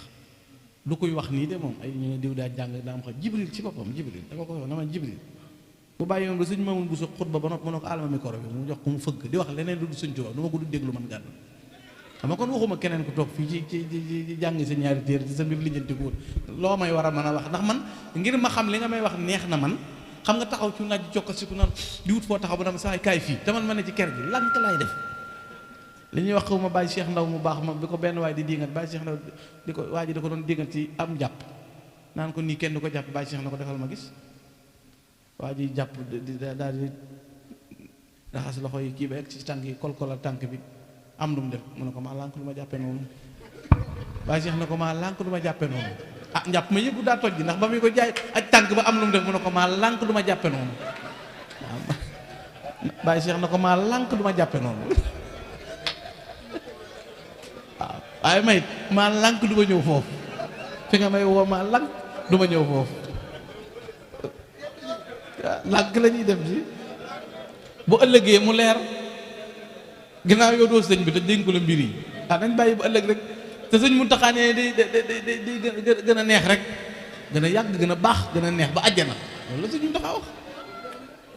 lu koy wax nii de moom ay ñu ne diw daa jàng daa am xam Jibril ci boppam Jibril dama ko wax na ma Jibril bu bàyyi woon ba sëñ Mamoun bu sa xutba ba nopp mu ne ko alma micro bi mu jox ko mu fëgg di wax leneen lu du Sëñ Tuubaa du ma ko du déglu man gàddu xam nga kon waxuma keneen ku toog fii ci jàngi sa ñaari téere ci sa mbir lijjanti ko loo may war a mën a wax ndax man ngir ma xam li nga may wax neex na man xam nga taxaw ci naaj jokkasiku naan di wut foo taxaw ba dama sax kaay fii te man ma ne ci ker gi lank laay def li ñuy wax xaw ma Baye Cheikh Ndaw mu baax ma bi ko benn waay di dingat Baye Cheikh Ndaw di ko waa ji da ko doon dingat ci am jàpp naan ko nii kenn du ko jàpp Baye Cheikh na ko defal ma gis waa ji jàpp daal di raxas loxo yi kii ba egg ci tànk yi kolkolal tànk bi am lu mu def mu ne ko maa lànk lu ma jàppe noonu Baye Cheikh ne ko maa lànk lu ma jàppe noonu ah njàpp ma yëgu daa toj ji ndax ba muy ko jaay aj tànk ba am lu mu def mu ne ko maa lànk lu ma jàppe noonu waaw Baye Cheikh ne ko maa lànk lu ma jàppe noonu waaw waaye may maa lànk du ma ñëw foofu fi nga may woo maa lànk du ma ñëw foofu lànk la ñuy dem ci bu ëllëgee mu leer ginnaaw yow doo sëñ bi te dénk la mbir yi nañ bàyyi bu ëllëg rek te sëñ Muntaxa ne di gën a neex rek gën a yàgg gën a baax gën a neex ba àjjana loolu la sëñ Muntaxa wax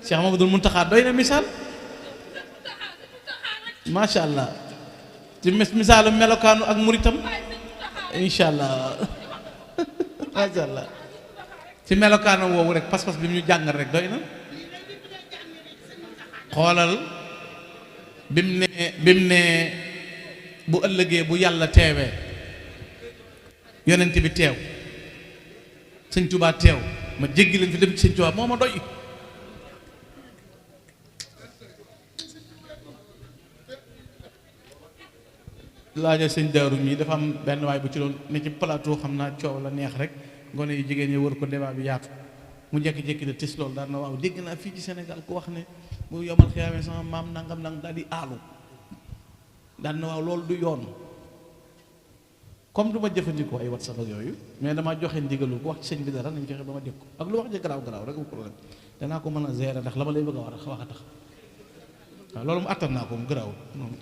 Cheikh Mamadou Muntaxa doy na misaal macha allah ci misaalu melokaanu ak muritam incha allah macha allah ci melokaanu woowu rek pas-pas bi mu ñu jàngal rek doy na xoolal bim ne bu ëllëgee bu yàlla teewee yonent bi teew sëñ Tuubaa teew ma jéggi leen fi dem ci sëñ Tuubaa moo ma doy laaja sëñ Daaru mii dafa am benn waay bu ci doon ne ci plateau xam naa coow la neex rek ngone yu jigéen ñi wër ko débat bi yaatu mu jékki-jékki de tis loolu daan na waaw dégg naa fii ci Sénégal ku wax ne bu yomal xiyaamee sama maam nangam nangam daal di aalu daan na waaw loolu du yoon comme du ma jëfandikoo ay WhatsApp ak yooyu mais dama joxe ndigalul ku wax ci sëñ bi dara nañ fexe ba ma dégg ko ak lu wax ji garaaw garaaw rek bu problème danaa ko mën a gérer ndax la ma lay bëgg a wax a tax waaw loolu mu attan naa ko mu garaaw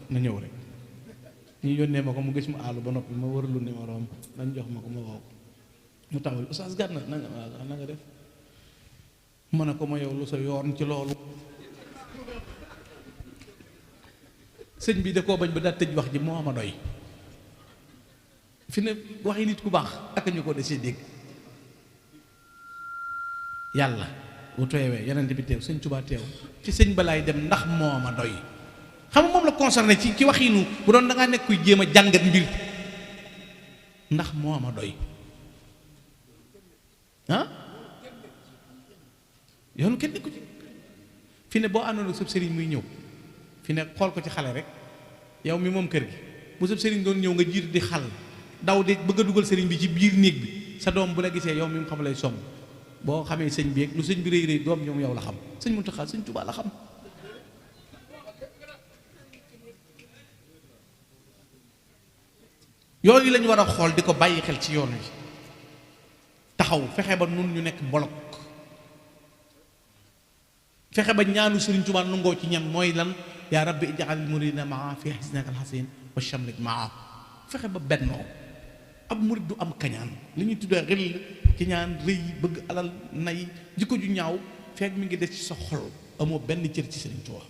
na ñëw rek ñu yónnee ma ko mu gis mu aalu ba noppi ma wër lu numéro am dañ jox ma ko ma woo mu taxawal oustaz Gana na nga def ma ne ko ma yow lu sa yoon ci loolu sëñ bi da koo bañ ba daa tëj wax ji moo ma doy fi ne waxi nit ku baax ak ñu ko desee dégg yàlla bu teewee yonent bi teew sëñ Tuubaa teew ci sëñ balaay dem ndax moo ma doy xam nga moom la concerné ci waxinu bu doon da ngaa nekk kuy jéem a jàngat mbir ndax moo ma doy yoonu kenn nekku ci fi ne boo àndoon ak sab sëriñ muy ñëw fi ne xool ko ci xale rek yow mi moom kër gi bu sab sëriñ doon ñëw nga jiitu di xal daw di bëgg a dugal sëriñ bi ci biir néeg bi sa doom bu la gisee yow mi mu xam lay somm boo xamee sëñ bi ak lu sëñ bi rëy rëy doom ñoom yow la xam sëñ Muntaxa sëñ Tuubaa la xam yooyu lañu war a xool di ko bàyyi xel ci yoon wi taxaw fexe ba nun ñu nekk bolok fexe ba ñaanu Sëriñ Tuubaa nungoo ci ñam mooy lan yaa rabbi ij'al muridina maa fi hisnaka alhasin wa shamlik maa fexe ba bennoo ab murid du am kañaan li ñuy tuddee xel ci ñaan rëy bëgg alal nay jikko ju ñaaw fekk mi ngi des ci sa xol amoo benn cër ci Sëriñ Tuubaa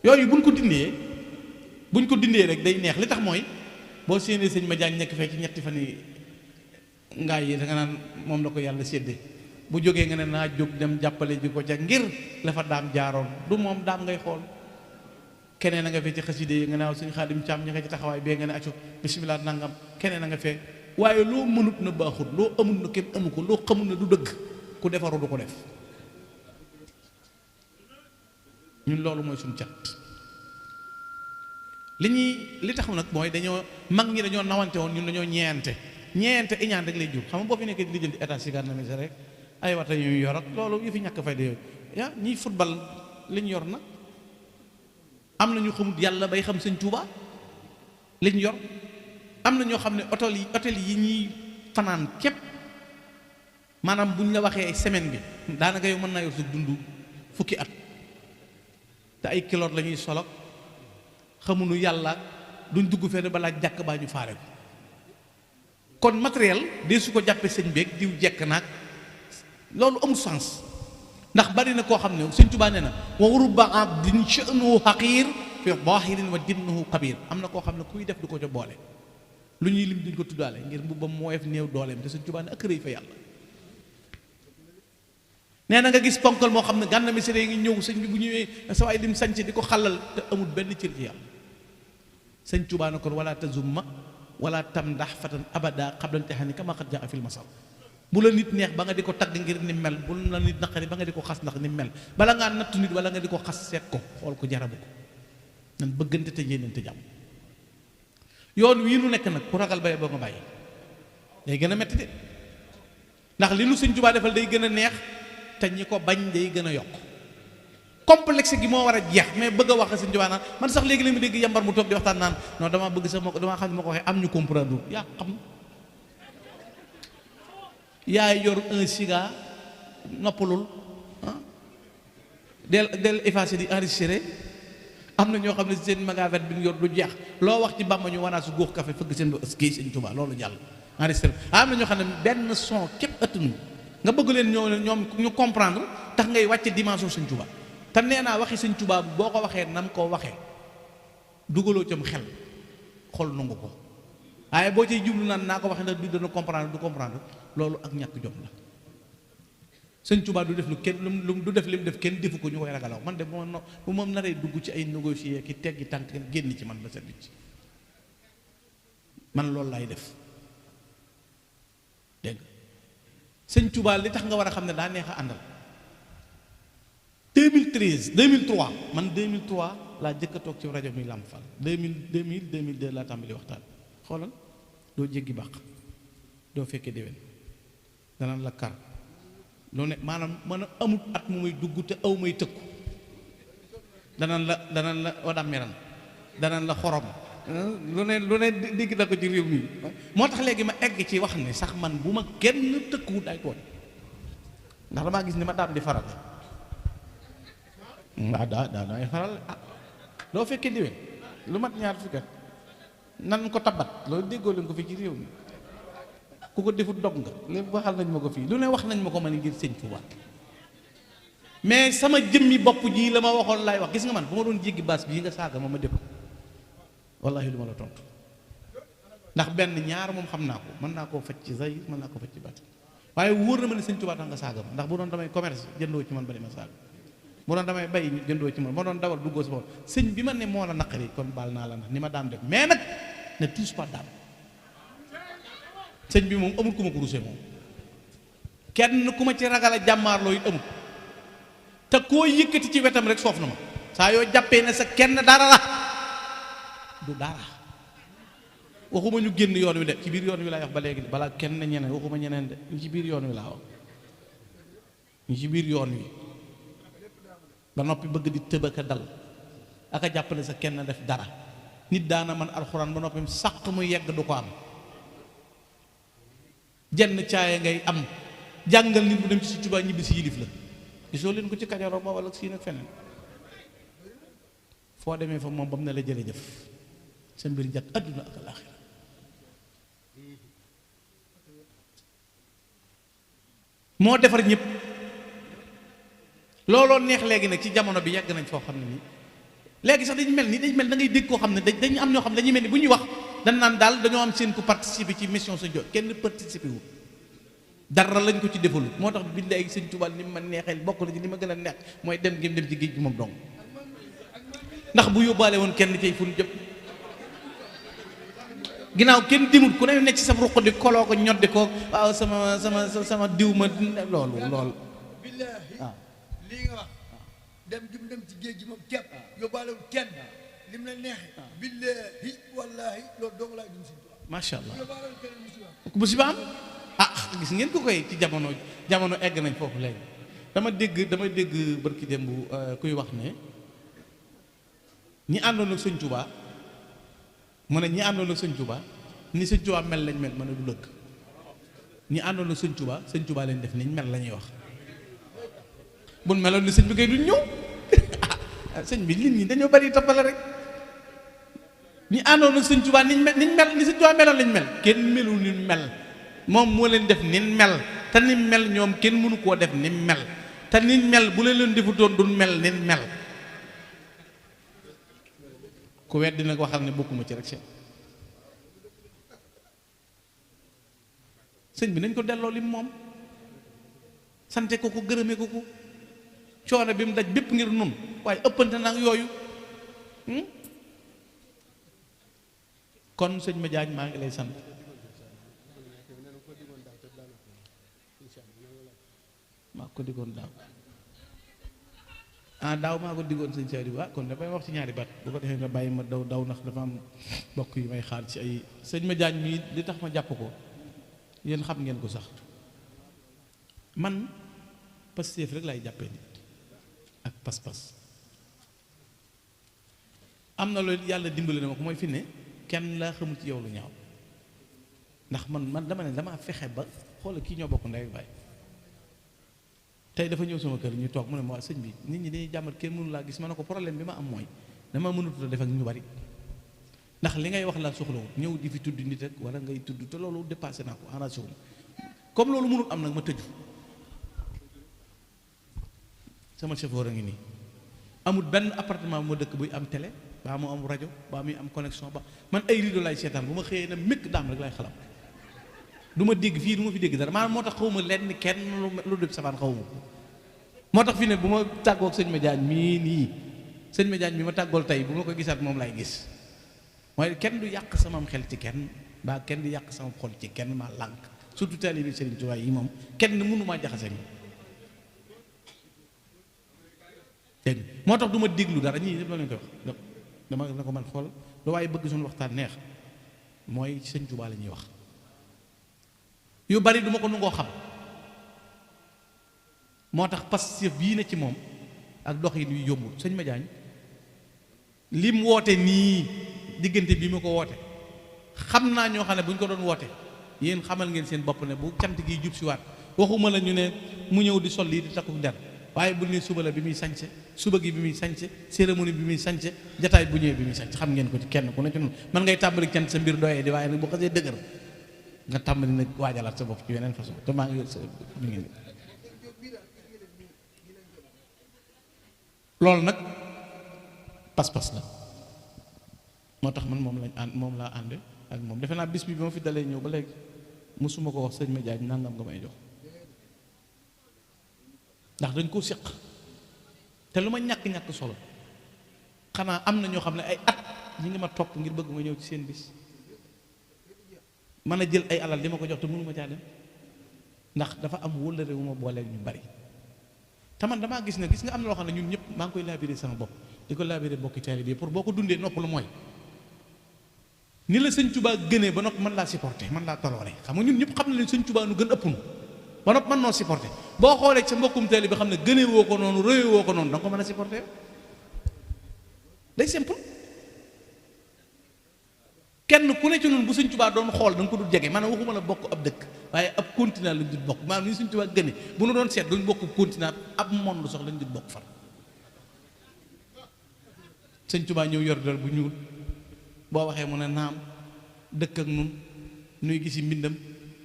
yooyu buñ ko dindee rek day neex li tax mooy boo séenee sëñ ma jaañ nekk fee ci ñetti fan yi ngaay yi da nga naan moom la ko yàlla séddee bu jógee nga ne naa jóg dem jàppale ji ko ca ngir la fa daam jaaroon du moom daam ngay xool keneen a nga fee ci xaside yi nga naaw sëñ Xaadim Caam ña nga ci taxawaay bee nga ne acco bisimilah nangam keneen a nga fee waaye loo mënut na baaxut loo amul na kenn amu ko loo xamul na du dëgg ku defaru du ko def ñun loolu mooy suñu cat li tax nag mooy mag ñi dañoo nawante woon ñun dañoo ñeente iñaan rek lay jur xam nga boo fi nekkee di jël état si garnamese rek ay wata yu yor ak loolu yu fi ñàkk fayda yooyu ñiy football liñ yor nag am na ñu xamut yàlla bay xam sëñ Tuubaa liñ yor am na ñoo xam ne hôtel yi ñuy fanaan képp maanaam buñ la waxee semaine bi daanaka yow mën naa yor su dund fukki at te ay kiloot la ñuy solok xamuñu yàlla duñ dugg fenn balaa jàkk baa ñu faare ko kon matériel de su ko jàppee sëñ beeg diw jekk naag loolu amul sens ndax bari na koo xam ne sëñ Tuubaa nee na wa rubba abdin sha'nuhu haqiir fi zaahirin wa dinnuhu kabiir am na koo xam ne kuy def du ko ca boole lu ñuy lim duñ ko tuddaale ngir mbubbam mooyef néew dooleem te sëñ Tuubaa ne ak rëy fa yàlla nee na nga gis ponkal moo xam ne Gana Messere ngi ñëw sëñ bi bu ñëwee sa waay lim sañc di ko xalal te amul benn cër ci yàlla sëñ Tuubaa na kon wala tazumma wala tamdax fatan abada qabla imtihani kama qad jaa fil masal bu la nit neex ba nga di ko tagg ngir ni mel, bu la nit naqari ba nga di ko xas ndax ni mel. bala ngaa nattu nit wala nga di ko xas seet ko xool ko jarabu ko. nan bëggante te yéenante jàmm. yoon wii nu nekk nag ku ragal bay boo nga bàyyi day gën a metti de ndax li nu Sëñ Tuubaa defal day gën a neex te ñi ko bañ day gën a yokk. complexe gi moo war a jeex mais bëgg a wax Sëñ Tuubaa naan man sax léegi la mu dégg yambar mu toog di waxtaan naan non damaa bëgg sax damaa xam ne ma ko waxee am ñu comprendre yaa xam. yaay yor un siga noppalul del effacé di enregistré am na ñoo xam ne seen magasin bi ñu yor du jeex loo wax ci Bàmba ñu wanaa su góox café fëgg seen ba ski Sëñ Tuubaa loolu jàll enregistré am na ñoo xam ne benn son képp ëttanu nga bëgg leen ñoom ñu comprendre tax ngay wàcce dimension Sëñ Tuubaa te nee naa waxi Sëñ Tuubaa boo ko waxee nam koo waxee dugaloo cam xel xol nangu ko waaye boo cay jublu naan naa ko waxee ndax du dana comprendre du comprendre loolu ak ñàkk jom la. Sëñ Tuubaa du def lu kenn lu du def lim def kenn defu ko ñu koy ragalaw man de bu moom naree dugg ci ay négocier ki teggi tànk génn ci man ba set ci man loolu laay def dégg nga Sëñ Tuubaa li tax nga war a xam ne daa neex a àndal 2003 man 2003 laa jëkk a toog ci rajo mi Lamp Fall 2002 laa tàmbali waxtaan xoolal doo jéggi bàq doo fekkee déwén danaan la kar loo ne maanaam mën a amut at mu may dugg te aw may tëkku danaan la wadam meran danaan la xorom lu ne digg na ko ci réew mi moo tax léegi ma egg ci wax ne sax man bu ma kenn tëkkuwut ay tooñ ndax damaa gis ni ma daan di faral waaw daay faral doo fekkee déwén lu mat ñaar fukki at nan ko tabat loolu déggoo leen ko fii ci réew mi ku ko defut dog nga lépp waxal nañ ma ko fii lu ne wax nañ ma ko man ngir Sëñ Tuubaa mais sama jëmmi bopp ji la ma waxoon laay wax gis nga man bu ma doon jéggi baas bii nga saaga ma dégg wallahi lu ma la tontu ndax benn ñaar moom xam naa ko mën naa koo faj ci zahir mën naa koo faj ci baat waaye wóor na ma ne Sëñ Tuubaa tax nga saaga ma ndax bu doon damay commerce jëndoo ci man ba di ma saaga bu doon damay bay jëndoo ci man ma doon dawal duggoo si moom sëñ bi ma ne moo la naqari kon baal naa la ndax ni ma daan def mais nag ne touche pas dame sëñ bi moom amul ku ma ko rusee moom kenn ku ma ci ragal a jàmmaarloo it amul te koo yëkkati ci wetam rek soof na ma saa yoo jàppee ne sa kenn dara la du dara waxuma ñu génn yoon wi de ci biir yoon wi laay wax ba léegi de balaa kenn ñeneen waxuma ñeneen de ñu ci biir yoon wi laa wax ñu ci biir yoon wi ba noppi bëgg di tëbaka dal aka jàpp ne sa kenn def dara nit daana man alxuraan ba noppi sàq mu yegg du ko am jenn caaya ngay am jàngal nit bu dem ci Sëñ Tuubaa ñibbi si yilif la gisoo leen ko ci Kajoor ba wala sii nag feneen foo demee fa moom ba mu ne la jërëjëf sa mbir njat àdduna ak alaaxira moo defar ñëpp looloo neex léegi nag ci jamono bi yàgg nañ foo xam ne nii léegi sax dañu mel da ngay dégg koo xam ne dañu am ñoo xam ne dañuy mel ni bu ñuy wax dañ naan daal dañoo am seen ku participer ci mission Sëñ Tuubaa kenn participer wu dara lañ ko ci defalu moo tax billaay Sëñ Tuubaa ni ma neexee bokk na ci li ma gën a neex mooy dem ngeen dem ci géej gi moom dong ndax bu yóbbaale woon kenn cay fu ñu jëm ginnaaw kenn dimut ku ne nekk ci sa ruq di koloo ko ñoddi ko waaw sama diw ma loolu waaw lii nga wax dem gi mu dem ci géej gi moom képp yóbbaalewul kenn lim la neexee billahi wallahi loolu dong laay dund si macha allah yóbbaalewul kenn musiba am gis ngeen ko koy ci jamono egg nañ foofu léegi dama dégg barki démb kuy wax ne ñi àndoon ak Sëñ Tuubaa mu ne ñi àndoon ak Sëñ Tuubaa ni Sëñ Tuubaa mel lañ mel ma ne du dëgg ñi àndoon ak Sëñ Tuubaa leen def niñ mel la ñuy wax bun meloon ni sëñ bi kay duñ ñëw sëñ bi nit ñi dañoo bari toppale rek ñi àndoon ak Sëñ Tuubaa niñ mel ni Sëñ Tuubaa meloon lañ mel kenn melul ni mel moom moo leen def nin mel te ni mel ñoom kenn mënu koo def ni mel te ni mel bu leen defutoon duñ mel nin mel ku weddi nag waxal ne bokkuma ci rek sëñ bi nañ ko delloo lim moom sante ko gërëme ko coono bi mu daj bépp ngir nun waaye ëppante nag yooyu kon sëñ ma jaañ maa ngi lay sant ko diggoon daaw daaw maa ko diggoon sëñ Saliou kon dafay wax ci ñaari baat bu ko defee nga bàyyi ma daw ndax dafa am bokk yu may xaar ci ay sëñ ma jaañ mii li tax ma jàpp ko yéen xam ngeen ko sax man Pastef rek laay jàppee nit ak pas-pas am na loolu yàlla dimbali na ma ko mooy fi ne kenn laa xamul ci yow lu ñaaw ndax man dama ne damaa fexe ba xoola kii ñoo bokk ndey ak baay tey dafa ñëw sama kër ñu toog mu ne ma sëñ bi nit ñi dañuy jàmbat kenn mënu laa gis ma ne ko problème bi ma am mooy dama mënut a def ak ñu bari ndax li ngay wax laa soxlawul ñëw di fi tudd nit rek wala ngay tudd te loolu dépassé naa ko enragé wu comme loolu mënul am nag ma tëju sama chauffeur a ngi nii amul benn appartement bu ma dëkk buy am télé baa mu am rajo baa muy am connexion ba man ay rideau lay seetaan bu ma xëyee na mékk daam rek lay xalam du ma dégg fii du ma fi dégg dara maanaam moo tax xawma lenn kenn lu def safaan xawma moo tax fi ne bu ma tàggoo ak sëñ Madiagne mii nii sëñ Madiagne bi ma tàggool tey bu ma ko gisaat moom lay gis mooy kenn du yàq samam xel ci kenn baa kenn du yàq sama xol ci kenn maa lànk surtout taalibe Serigne Touba yi moom kenn mënu maa jaxase ak dégg moo tax du ma déglu dara ñii ñëpp la leen koy wax dama ne ko man xool lu waaye bëgg suñu waxtaan neex mooy sëñ Touba la ñuy wax yu bari du ma ko nangoo xam moo tax Pastef bii ne ci moom ak dox yi yu yombul sëñ Madiagne lim woote nii diggante bii ma ko woote xam naa ñoo xam ne bu ñu ko doon woote yéen xamal ngeen seen bopp ne bu cant gi jub si waat waxuma la ñu ne mu ñëw di sol lii di takku der waaye bu ne suba la bi muy sañse suba gi bi muy sañse cérémonie bi muy sañse jataay bu ñëwee bi muy sañse xam ngeen ko ci kenn ku ne ci noonu man ngay tàmbali cant sa mbir doyee di waaye nag bu xasee dëgër nga tàmbali nag waajalaat sa bopp ci yeneen façon te maa ngi mi ngi loolu nag pas-pas la moo tax man moom laa ànde ak moom defe naa bis bi ma fi dalee ñëw ba léegi mosuma ko wax sëñ Madiagne nangam nga may jox ndax dañ koo séq te lu ma ñàkk-ñàkk solo xanaa am na ñoo xam ne ay at ñi ngi ma topp ngir bëgg ma ñëw ci seen bis mën a jël ay alal di ma ko jox te mënu ma caa dem ndax dafa am wóllëre wu ma booleeg ñu bari te man damaa gis nga am na loo xam ne ñun ñëpp maa ngi koy laabiré sama bopp di ko laabiré bokki taalibe bi pour boo ko dundee nopp lu mooy ni la sëñ Touba gënee ba nopp mën laa supporté mën laa toloore xam nga ñun ñëpp xam na leen sëñ Touba nu gën ëpp nu ba nopp mën noo supporté boo xoolee sa mbokkum taalibe bi xam ne gënee woo ko noonu rëyee woo ko noonu da nga ko mën a supporté day simple kenn ku ne ci noonu bu sëñ Touba doon xool da nga ko dul jege maanaam waxuma la bokk ab dëkk waaye ab continent lañ dul bokk maanaam ni sëñ Touba gënee bu nu doon seet duñ bokk continent ab monde sax lañ dul bokk far sëñ Touba ñëw yor dal bu ñuul boo waxee mu ne naam dëkk ak nun nuy gisi mbindam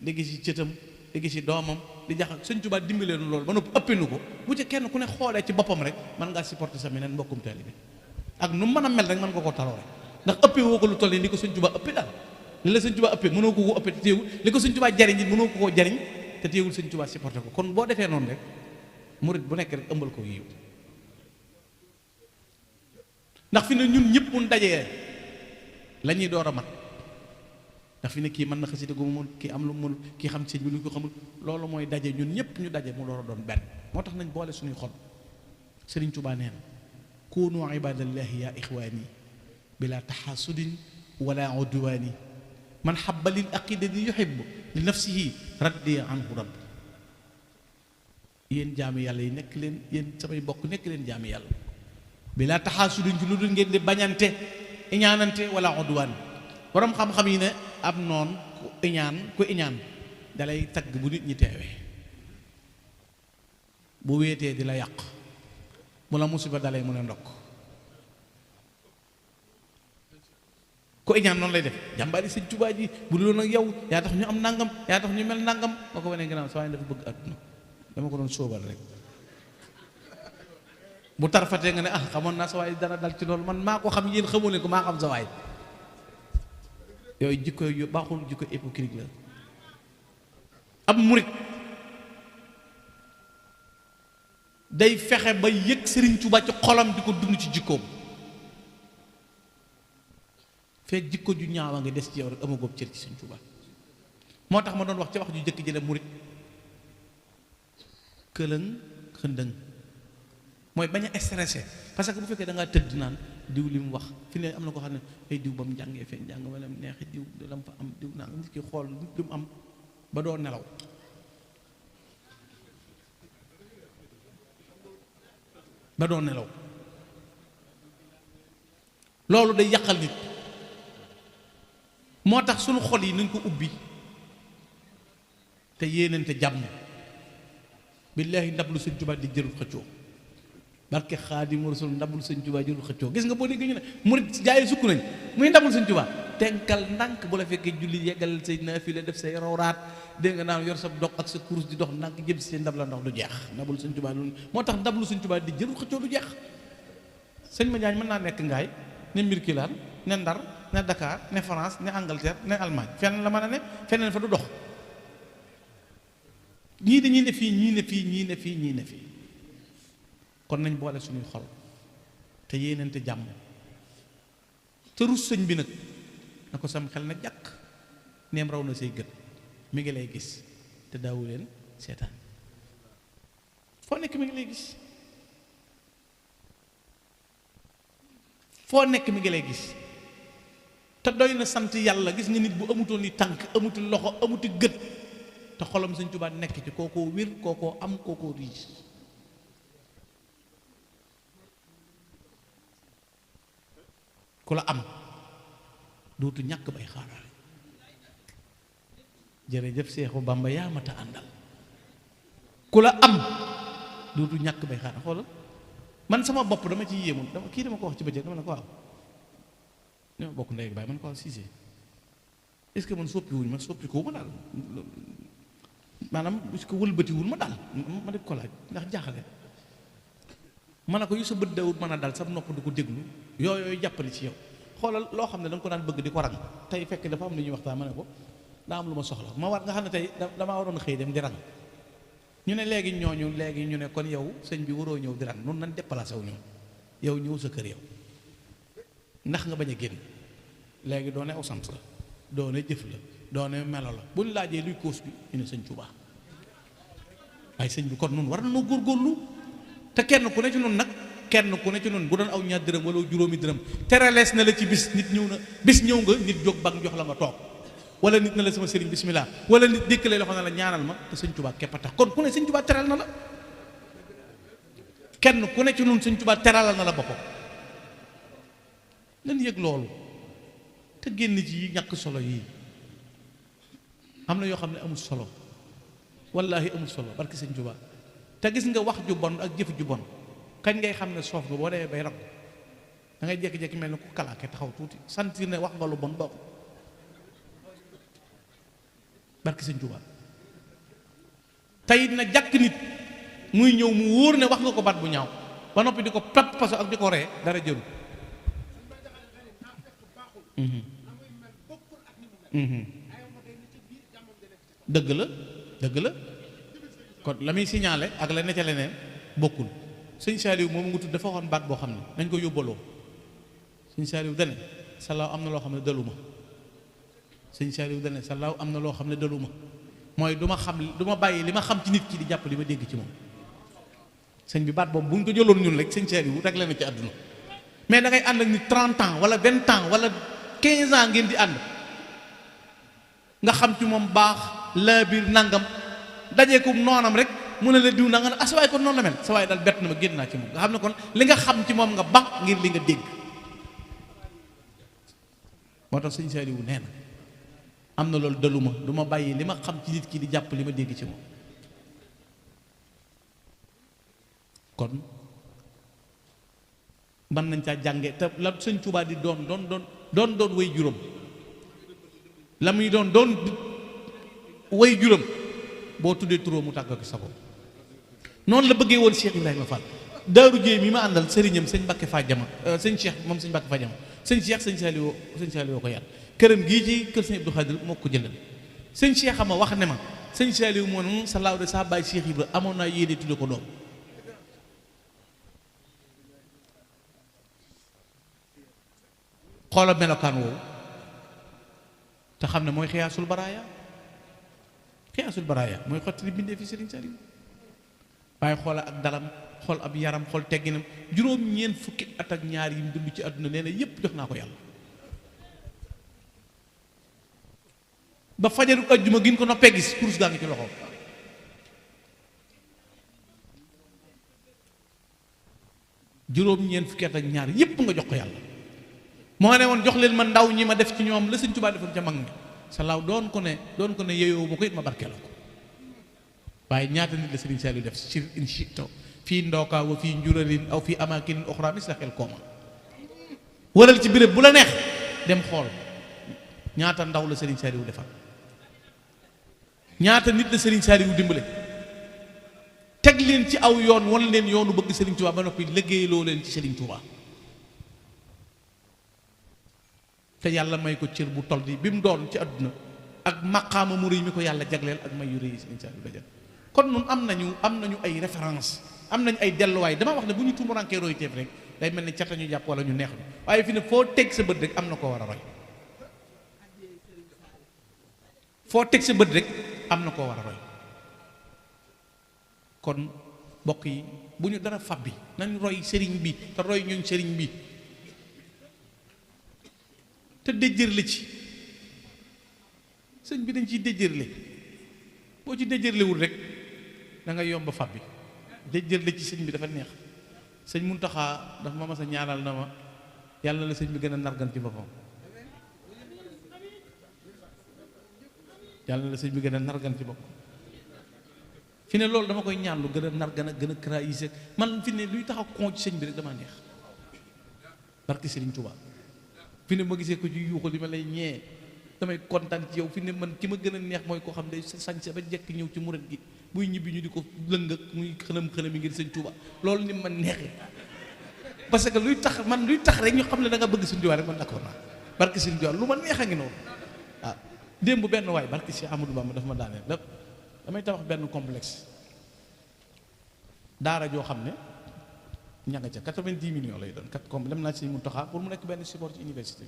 di gisi cëtam di gisi doomam di jaxal sëñ Touba dimbalee nu loolu ba noppi ëppinu ko bu ci kenn ku ne xoolee ci boppam rek mën ngaa supporter sa meneen mbokkum taalibe ak nu mën a mel rek mën nga koo taloore ndax ëppee woo ko lu toll ni ko sëñ Touba ëppee daal li la sëñ Touba ëppee mënoo ko ëppee te téewul li ko sëñ Touba jariñ it mënoo ko koo jariñ te téewul sëñ Touba supporter ko kon boo defee noonu rek murit bu nekk rek ëmbal ko yiw ndax fi ne ñun ñëpp mun dajee la ñuy door a mat ndax fi ne kii mën na xasida gu mu mën kii am lu mu mën kii xam sëñ bi lu ko xamul loolu mooy daje ñun ñëpp ñu daje mu door a doon benn moo tax nañ boole suñuy xol Sëriñ Touba nee na kunu ibadallahi ya ixwaani bila taxaasudin wala udwaani man xabba lil aqidati yuhibbu li nafsihi raddi anhu rabb yéen jaami yàlla yi nekk leen yéen samay bokk nekk leen jaami yàlla bila taxaasudin ci lu dul ngeen di bañante iñaanante wala udwaan borom xam-xam yi ne ab noon ku iñaan dalay tagg bu nit ñi teewee bu wéetee di la yàq bu la musiba dalay mu ne ndokk ku iñaan noonu lay def jàmbaari sëñ Touba ji bu dul nag yow yaa tax ñu am nangam yaa tax ñu mel nangam moo ko wanee gannaaw sa waaye dafa bëgg àdduna dama ko doon sóobal rek bu tarfatee nga ne xamoon naa sa waay dara dal ci loolu man maa ko xam yéen xamoo leen ko maa xam sa waay yooyu jikko yu baaxul jikko hypocrite la ab murit day fexe ba yëg Sëriñ Tuubaa ci xolam di ko dund ci jikkoom fekk jikko ju ñaawa nga des ci yow rek amagoob cër ci Sëriñ Tuubaa moo tax ma doon wax ci wax ju jëkk ji ne murit këlëng xëndëng mooy bañ a stressé parce que bu fekkee da ngaa tëdd naan diw li mu wax fi ne am na ko xam ne ay diw ba mu jàngee fee njàng wala mu neexee diw la mu fa am diw naa nit ki xool nit li mu am ba doo nelaw loolu day yàqal nit moo tax sunu xol yi nañ ko ubbi te yéenante jàmm billaahi ndab lu Sëñ Tuubaa di jërul xëccoo barke Xaadimu Rasuul ndabul Sëñ Tuubaa jërul xëccoo gis nga boo déggee ñu ne murit jaay sukk nañ muy ndabul Sëñ Tuubaa tenkal ndànk bu la fekkee julli yeggal say naafila def say rawraat dégg nga naan yor sa dog ak sa kurus di dox ndànk jëm si ndab la ndox du jeex ndabul Sëñ Tuubaa loolu moo tax ndabul Sëñ Tuubaa di jërul xëccoo du jeex sëñ ma Jaañ mën naa nekk ngaay ne Mbirkilaan ne Ndar ne Dakar ne France ne Angleterre ne Allemagne fenn la mën a ne feneen fa du dox ñii dañuy ne fii ñii ne fii ñii ne fii ñii ne fii kon nañ boole suñuy xol te yéenante jàmm te rus sëñ bi nag na ko sam xel na jàkk neem raw na say gët mi ngi lay gis te daawu leen seetaan foo nekk mi ngi lay gis foo nekk mi ngi lay gis te doy na sant yàlla gis nga nit bu amutoon ni tànk amuti loxo amuti gët te xolam Sëñ Tuubaa nekk ci kookoo wér kookoo am kookoo riis ku la am dootu ñàkk bay xaaraale jërëjëf Seexu Bamba yaa mata àndal ku la am dootu ñàkk bay xaaraale xoolal man sama bopp dama ci yéemul dama ko wax ci bëccëg dama ne ko waaw ñoo bokk ndey ak baay man ko waaw Cissé est-ce que man soppiwuñ ma soppikuwu ma daal maanaam est-ce que wëlbatiwul ma daal ma def ko laaj ndax jaaxale ma ne ko yu sa bët dawut mën a dal sa nopp du ko déglu yooyu jàppale ci yow xoolal loo xam ne da nga ko daan bëgg di ko rang tey fekk dafa am lu ñuy waxtaan ma ne ko daa am lu ma soxla ma war nga xam ne tey damaa waroon xëy dem di rang ñu ne léegi ñu ne kon yow sëñ bi waroo ñëw di rang noonu nan déplacé wu ñoom yow ñëw sa kër yow ndax nga bañ a génn léegi doone aw sant la doone jëf la doone melo la buñ laajee luy cause bi ñu ne Sëñ Tuubaa waaye sëñ bi kon nun war na noo góorgóorlu te kenn ku ne ci nun nag kenn ku ne ci nun bu doon aw ñaar dërëm wala juróomi dërëm teralees na la ci bis nit ñëw na bis ñëw nga nit jóg bag jox la nga toog wala nit na la sama sëriñ bismillah wala nit dékk lay loxo na la ñaanal ma te Sëñ Tuubaa képp a tax kon ku ne Sëñ Tuubaa teral na la kenn ku ne ci nun Sëñ Tuubaa teralal na la boppam nan yëg loolu te génn ci yi ñàkk solo yii am na yoo xam ne amul solo wallaahi amul solo barki Sëñ Tuubaa te gis nga wax ju bon ak jëf ju bon kañ ngay xam ne soof nga boo demee bay rab da ngay jékki-jékki mel ni ku kalaake taxaw tuuti sentir ne wax nga lu bon baaxul barki Sëñ Tuubaa tey na jàkk nit muy ñëw mu wóor ne wax nga ko baat bu ñaaw ba noppi di ko pat paso ak di ko ree dara jëru dëgg la kon la muy signalé ak la ne ca leneen bokkul sëñ Saaliw moom nga tudd dafa waxoon baat boo xam ne nañ ko yóbbaloo sëñ Saaliw dane salaaw am na loo xam ne daluma sëñ Saaliw dane salaaw am na loo xam ne daluma mooy du ma bàyyi li ma xam ci nit ki di jàpp li ma dégg ci moom sëñ bi baat boobu bu ñu ko jëloon ñun rek sëñ Saaliw rek la na ci àdduna mais da ngay ànd ak nit 30 ans wala 20 ans wala 15 ans ngeen di ànd nga xam ci moom baax laa biir nangam dajee ko noonam rek mu ne la diw na nga ne ah sa waay kon noonu la mel sa waay daal bett na ma génn naa ci moom nga xam ne kon li nga xam ci moom nga baax ngir li nga dégg moo tax sëñ Saaliwu nee na am na loolu daluma du ma bàyyi li ma xam ci nit ki di jàpp li ma dégg ci moom kon mën nañ caa jànge te la sëñ Tuubaa di doon way juróom la muy doon way juróom boo tuddee turóom mu tàgg ak sa bopp noonu la bëggee woon Cheikh Ibrahima Fall daaru jéey mi ma àndal sëriñam sëñ Mbàkke Fajama sëñ Cheikh moom sëñ Mbàkke Fajama sëñ Cheikh sëñ Saaliw ko yàlla këram gii ci kër sëñ Abdou Khadir moo ko jëndal sëñ Cheikh ama wax ne ma sëñ Saaliw moom sa laaw de saa bàyyi Cheikh Ibra amoon naa yéene tudde ko doom xoola melokaan woowu te xam ne mooy xiyaasul baraaya mooy xotti li bindee fi Sëriñ Saaliw waaye xoola ak dalam xool ab yaram xool tegginam juróom-ñeent fukki at ak ñaar yi mu dund ci àdduna nee na yépp jox naa ko yàlla ba fajaru ajjuma gin ko noppee gis kurus gaa ngi ci loxo juróom-ñeent fukki at ak ñaar yépp nga jox ko yàlla moo ne woon jox leen ma ndaw ñi ma def ci ñoom la Sëñ Tuubaa defoon ca mag ñi salaaw doon ko ne yeyoo ma ko it ma barkeeloo ko waaye ñaata nit la Sëriñ Saliou def ci in shito fii ndookaa wa fii njurarin aw fii amaakinin uxraa misla xel kooma waral ci béréb bu la neex dem xool ñaata ndaw la Sëriñ Saliou defal ñaata nit la Sëriñ Saliou dimbale teg leen ci aw yoon wan leen yoonu bëgg Sëriñ Tuubaa ba noppi liggéeyloo leen ci Sëriñ Tuubaa te yàlla may ko cër bu toll nii bi mu doon ci àdduna ak maqaama mu rëy mi ko yàlla jagleel ak may yu rëy Sëriñ Saliou dajal kon nun am nañu ay référence am nañu ay delluwaay dama wax ne bu ñu tumurankee roy teef rek day mel ni cata ñu jàpp wala ñu neex bi waaye fi ne foo teg sa bët rek am na koo war a roy foo teg sa bët rek am na koo war a roy kon mbokk yi bu ñu dara fab bi nañ roy sëriñ bi te roy ñooñ sëriñ bi te déjjërle ci sëñ bi dañ ciy déjjërle boo ci déjjërlewul rek da nga yomb fab bi déjjërle ci sëñ bi dafa neex sëñ Muntaxa dafa ma mas a ñaanal na ma yàlla la sëñ bi gën a nargan ci boppam yàlla la sëñ bi gën a nargan ci boppam fi ne loolu dama koy ñaan lu gën a nargan ak gën a kraïsé man fi ne luy tax a kon ci sëñ bi rek damaa neex barki Sëriñ Tuubaa fi ne ma gisee ko ci yuuxu li ma lay ñee damay kontaan ci yow fi ne man ki ma gën a neex mooy koo xam ne sañse ba jekk ñëw ci murit gi buy ñibbi ñu di ko lëng ak muy xëlam yi ngir Sëñ Tuubaa loolu ni man neexee parce que luy tax rek ñu xam ne da nga bëgg Sëñ Tuubaa rek man d'accord naa barki Sëñ Tuubaa lu ma neex a ngi noonu waaw démb benn waay barki si Amadou Bamba dafa ma daaneel damay tabax benn complexe daara joo xam ne ña nga ca 90 millions lay doon dem naa ci Sëñ Muntaxa pour mu nekk benn support ci université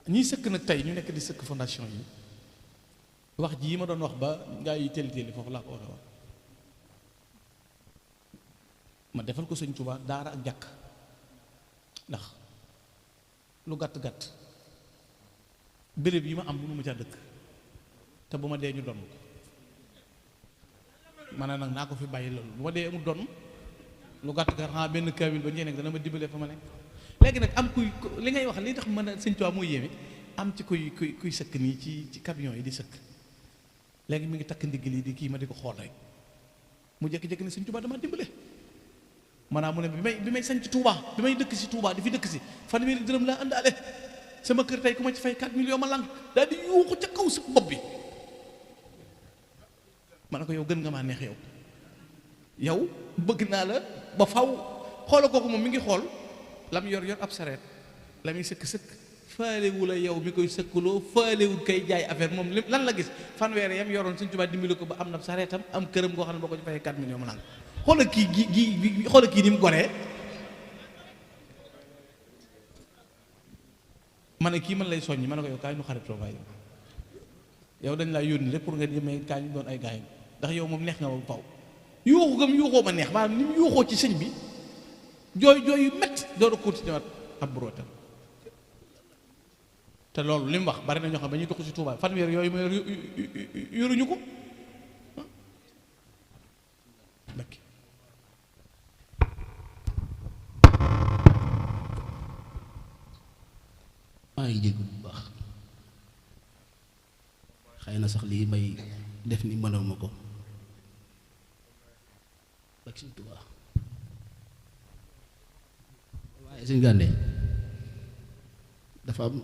bi ñiy sëkk nag tey ñu nekk di sëkk fondation yi wax ji yi ma doon wax ba ngaa yi téeli foofu laa ko waxee wax ma defal ko Sëñ Tuubaa daara ak jàkk ndax lu gàtt-gàtt béréb yi ma am mënu ma ca dëkk te bu ma dee ñu donn ko ma ne nag naa ko fi bàyyi loolu bu ma dee mu donn lu gàtt-gàtt xanaa benn kaamil ba ñee nekk dana ma dimbale fa ma nekk léegi nag am kuy li ngay wax li tax mën a Sëñ Tuubaa mooy yéeme am ci kuy sëkk nii ci camion yi di sëkk léegi mi ngi takk ndigg lii di kii ma di ko xool rek mu jékki-jékki ne Sëñ Tuubaa dama dimbale maanaam mu ne bi may sañ ci Touba bi may dëkk si Touba di fi dëkk si fanweeri dërëm laa àndaale sama kër tey ku ma ci fay 4 millions ma lang daal di yuuxu ca kaw sa bopp bi ma ne ko yow gën nga maa neex yow bëgg naa la ba faw xoola kooku moom mi ngi xool lam yor ab sareet la muy sëkk faalewu la yow mi koy sëkkuloo faalewul kay jaay affaire moom lan la gis fanweer yam yoroon Sëñ Tuubaa dimbali ko ba am na sareetam am këram goo xam ne boo ko ci fayee 4 millions ma lang xoola kii ni mu goree ma ne kii man lay soññi ma ne ko yow kaay ñu xaritoo waay yow dañ laa yónni rek pour nga jëmee kaay ñu doon ay gaay ndax yow moom neex nga ba faw yuuxu gam yuuxoo ma neex maanaam ni mu yuuxoo ci sëñ bi jooy yu métti door a continué waat ab burootam te loolu li mu wax bari na ñoo xam ba ñuy dox ci Touba fanweer yooyu ma yoruñu ko bakki maa ngi jégg bu baax xëy na sax lii may def ni mënuma ko ak Sëñ Tuubaa waaye Sëñ Gànde dafa am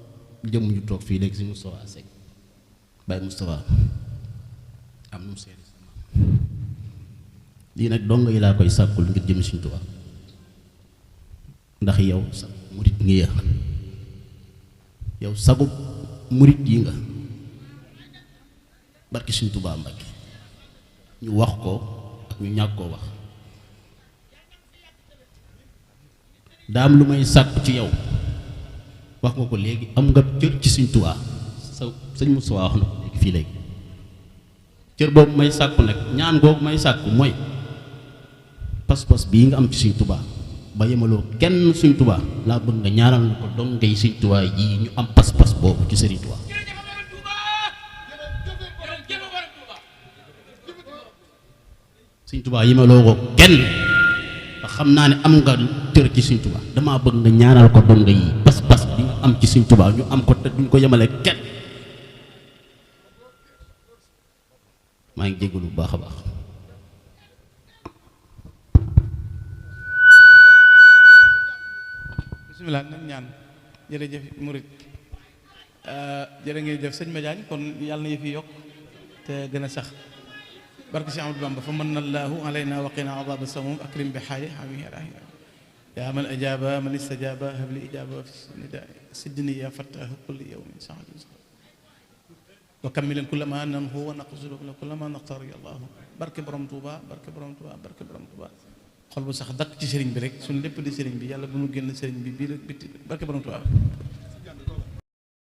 jëmm ñu toog fii léegi si Moustapha Seck Baye Moustapha am nu mu seeri sama lii nag dong yi laa koy sàkkul ngir jëm Sëñ Tuubaa ndax yow sa murit ngi ya yow sagub murit yi nga barki Sëñ Tuubaa Mbàkke ñu wax ko ak ñu ñàkk koo wax daa am lu may sàkku ci yow wax nga ko léegi am nga cër ci Sëñ Tuubaa sa sëñ Moussa wax na ko léegi fii léegi cër boobu may sàkku nag ñaan googu may sàkku mooy pas-pas bii nga am ci Sëñ Tuubaa ba yemaloo kenn Sëñ Tuubaa laa bëgg nga ñaanal na ko dong ngay Sëñ Tuubaa ji ñu am pas-pas boobu ci Sëriñ Tuubaa. Sëñ Tuubaa yemaloo ko kenn te xam naa ne am nga cër ci Sëñ Tuubaa damaa bëgg nga ñaanal ko dong yi pas-pas bi nga am ci Sëñ Tuubaa ñu am ko te duñ ko yemale kenn. maa ngi jégalu bu baax a baax. bisimilah nañ ñaan jërëjëf murit jërë ngeen jëf sëñ Madiagne kon yàlla na yëf yi yokk te gën a sax barke si Amadou Bamba fa manna allahu alayna wa qina adaba samum akrim bi xaaji xamihi rahim yaa man ajaba man istajaba habli ijaba fi nida sidni ya fattahu kulli yawmin saadi wa kammilan kullama nanhu wa naqsudu kullama naqtar ya allah barke borom Touba barke borom Touba barke borom Touba xol bu sax dakk ci sëriñ bi rek suñ lépp di sëriñ bi yàlla bu nu génn sëriñ bi biir ak bitti barke borom Touba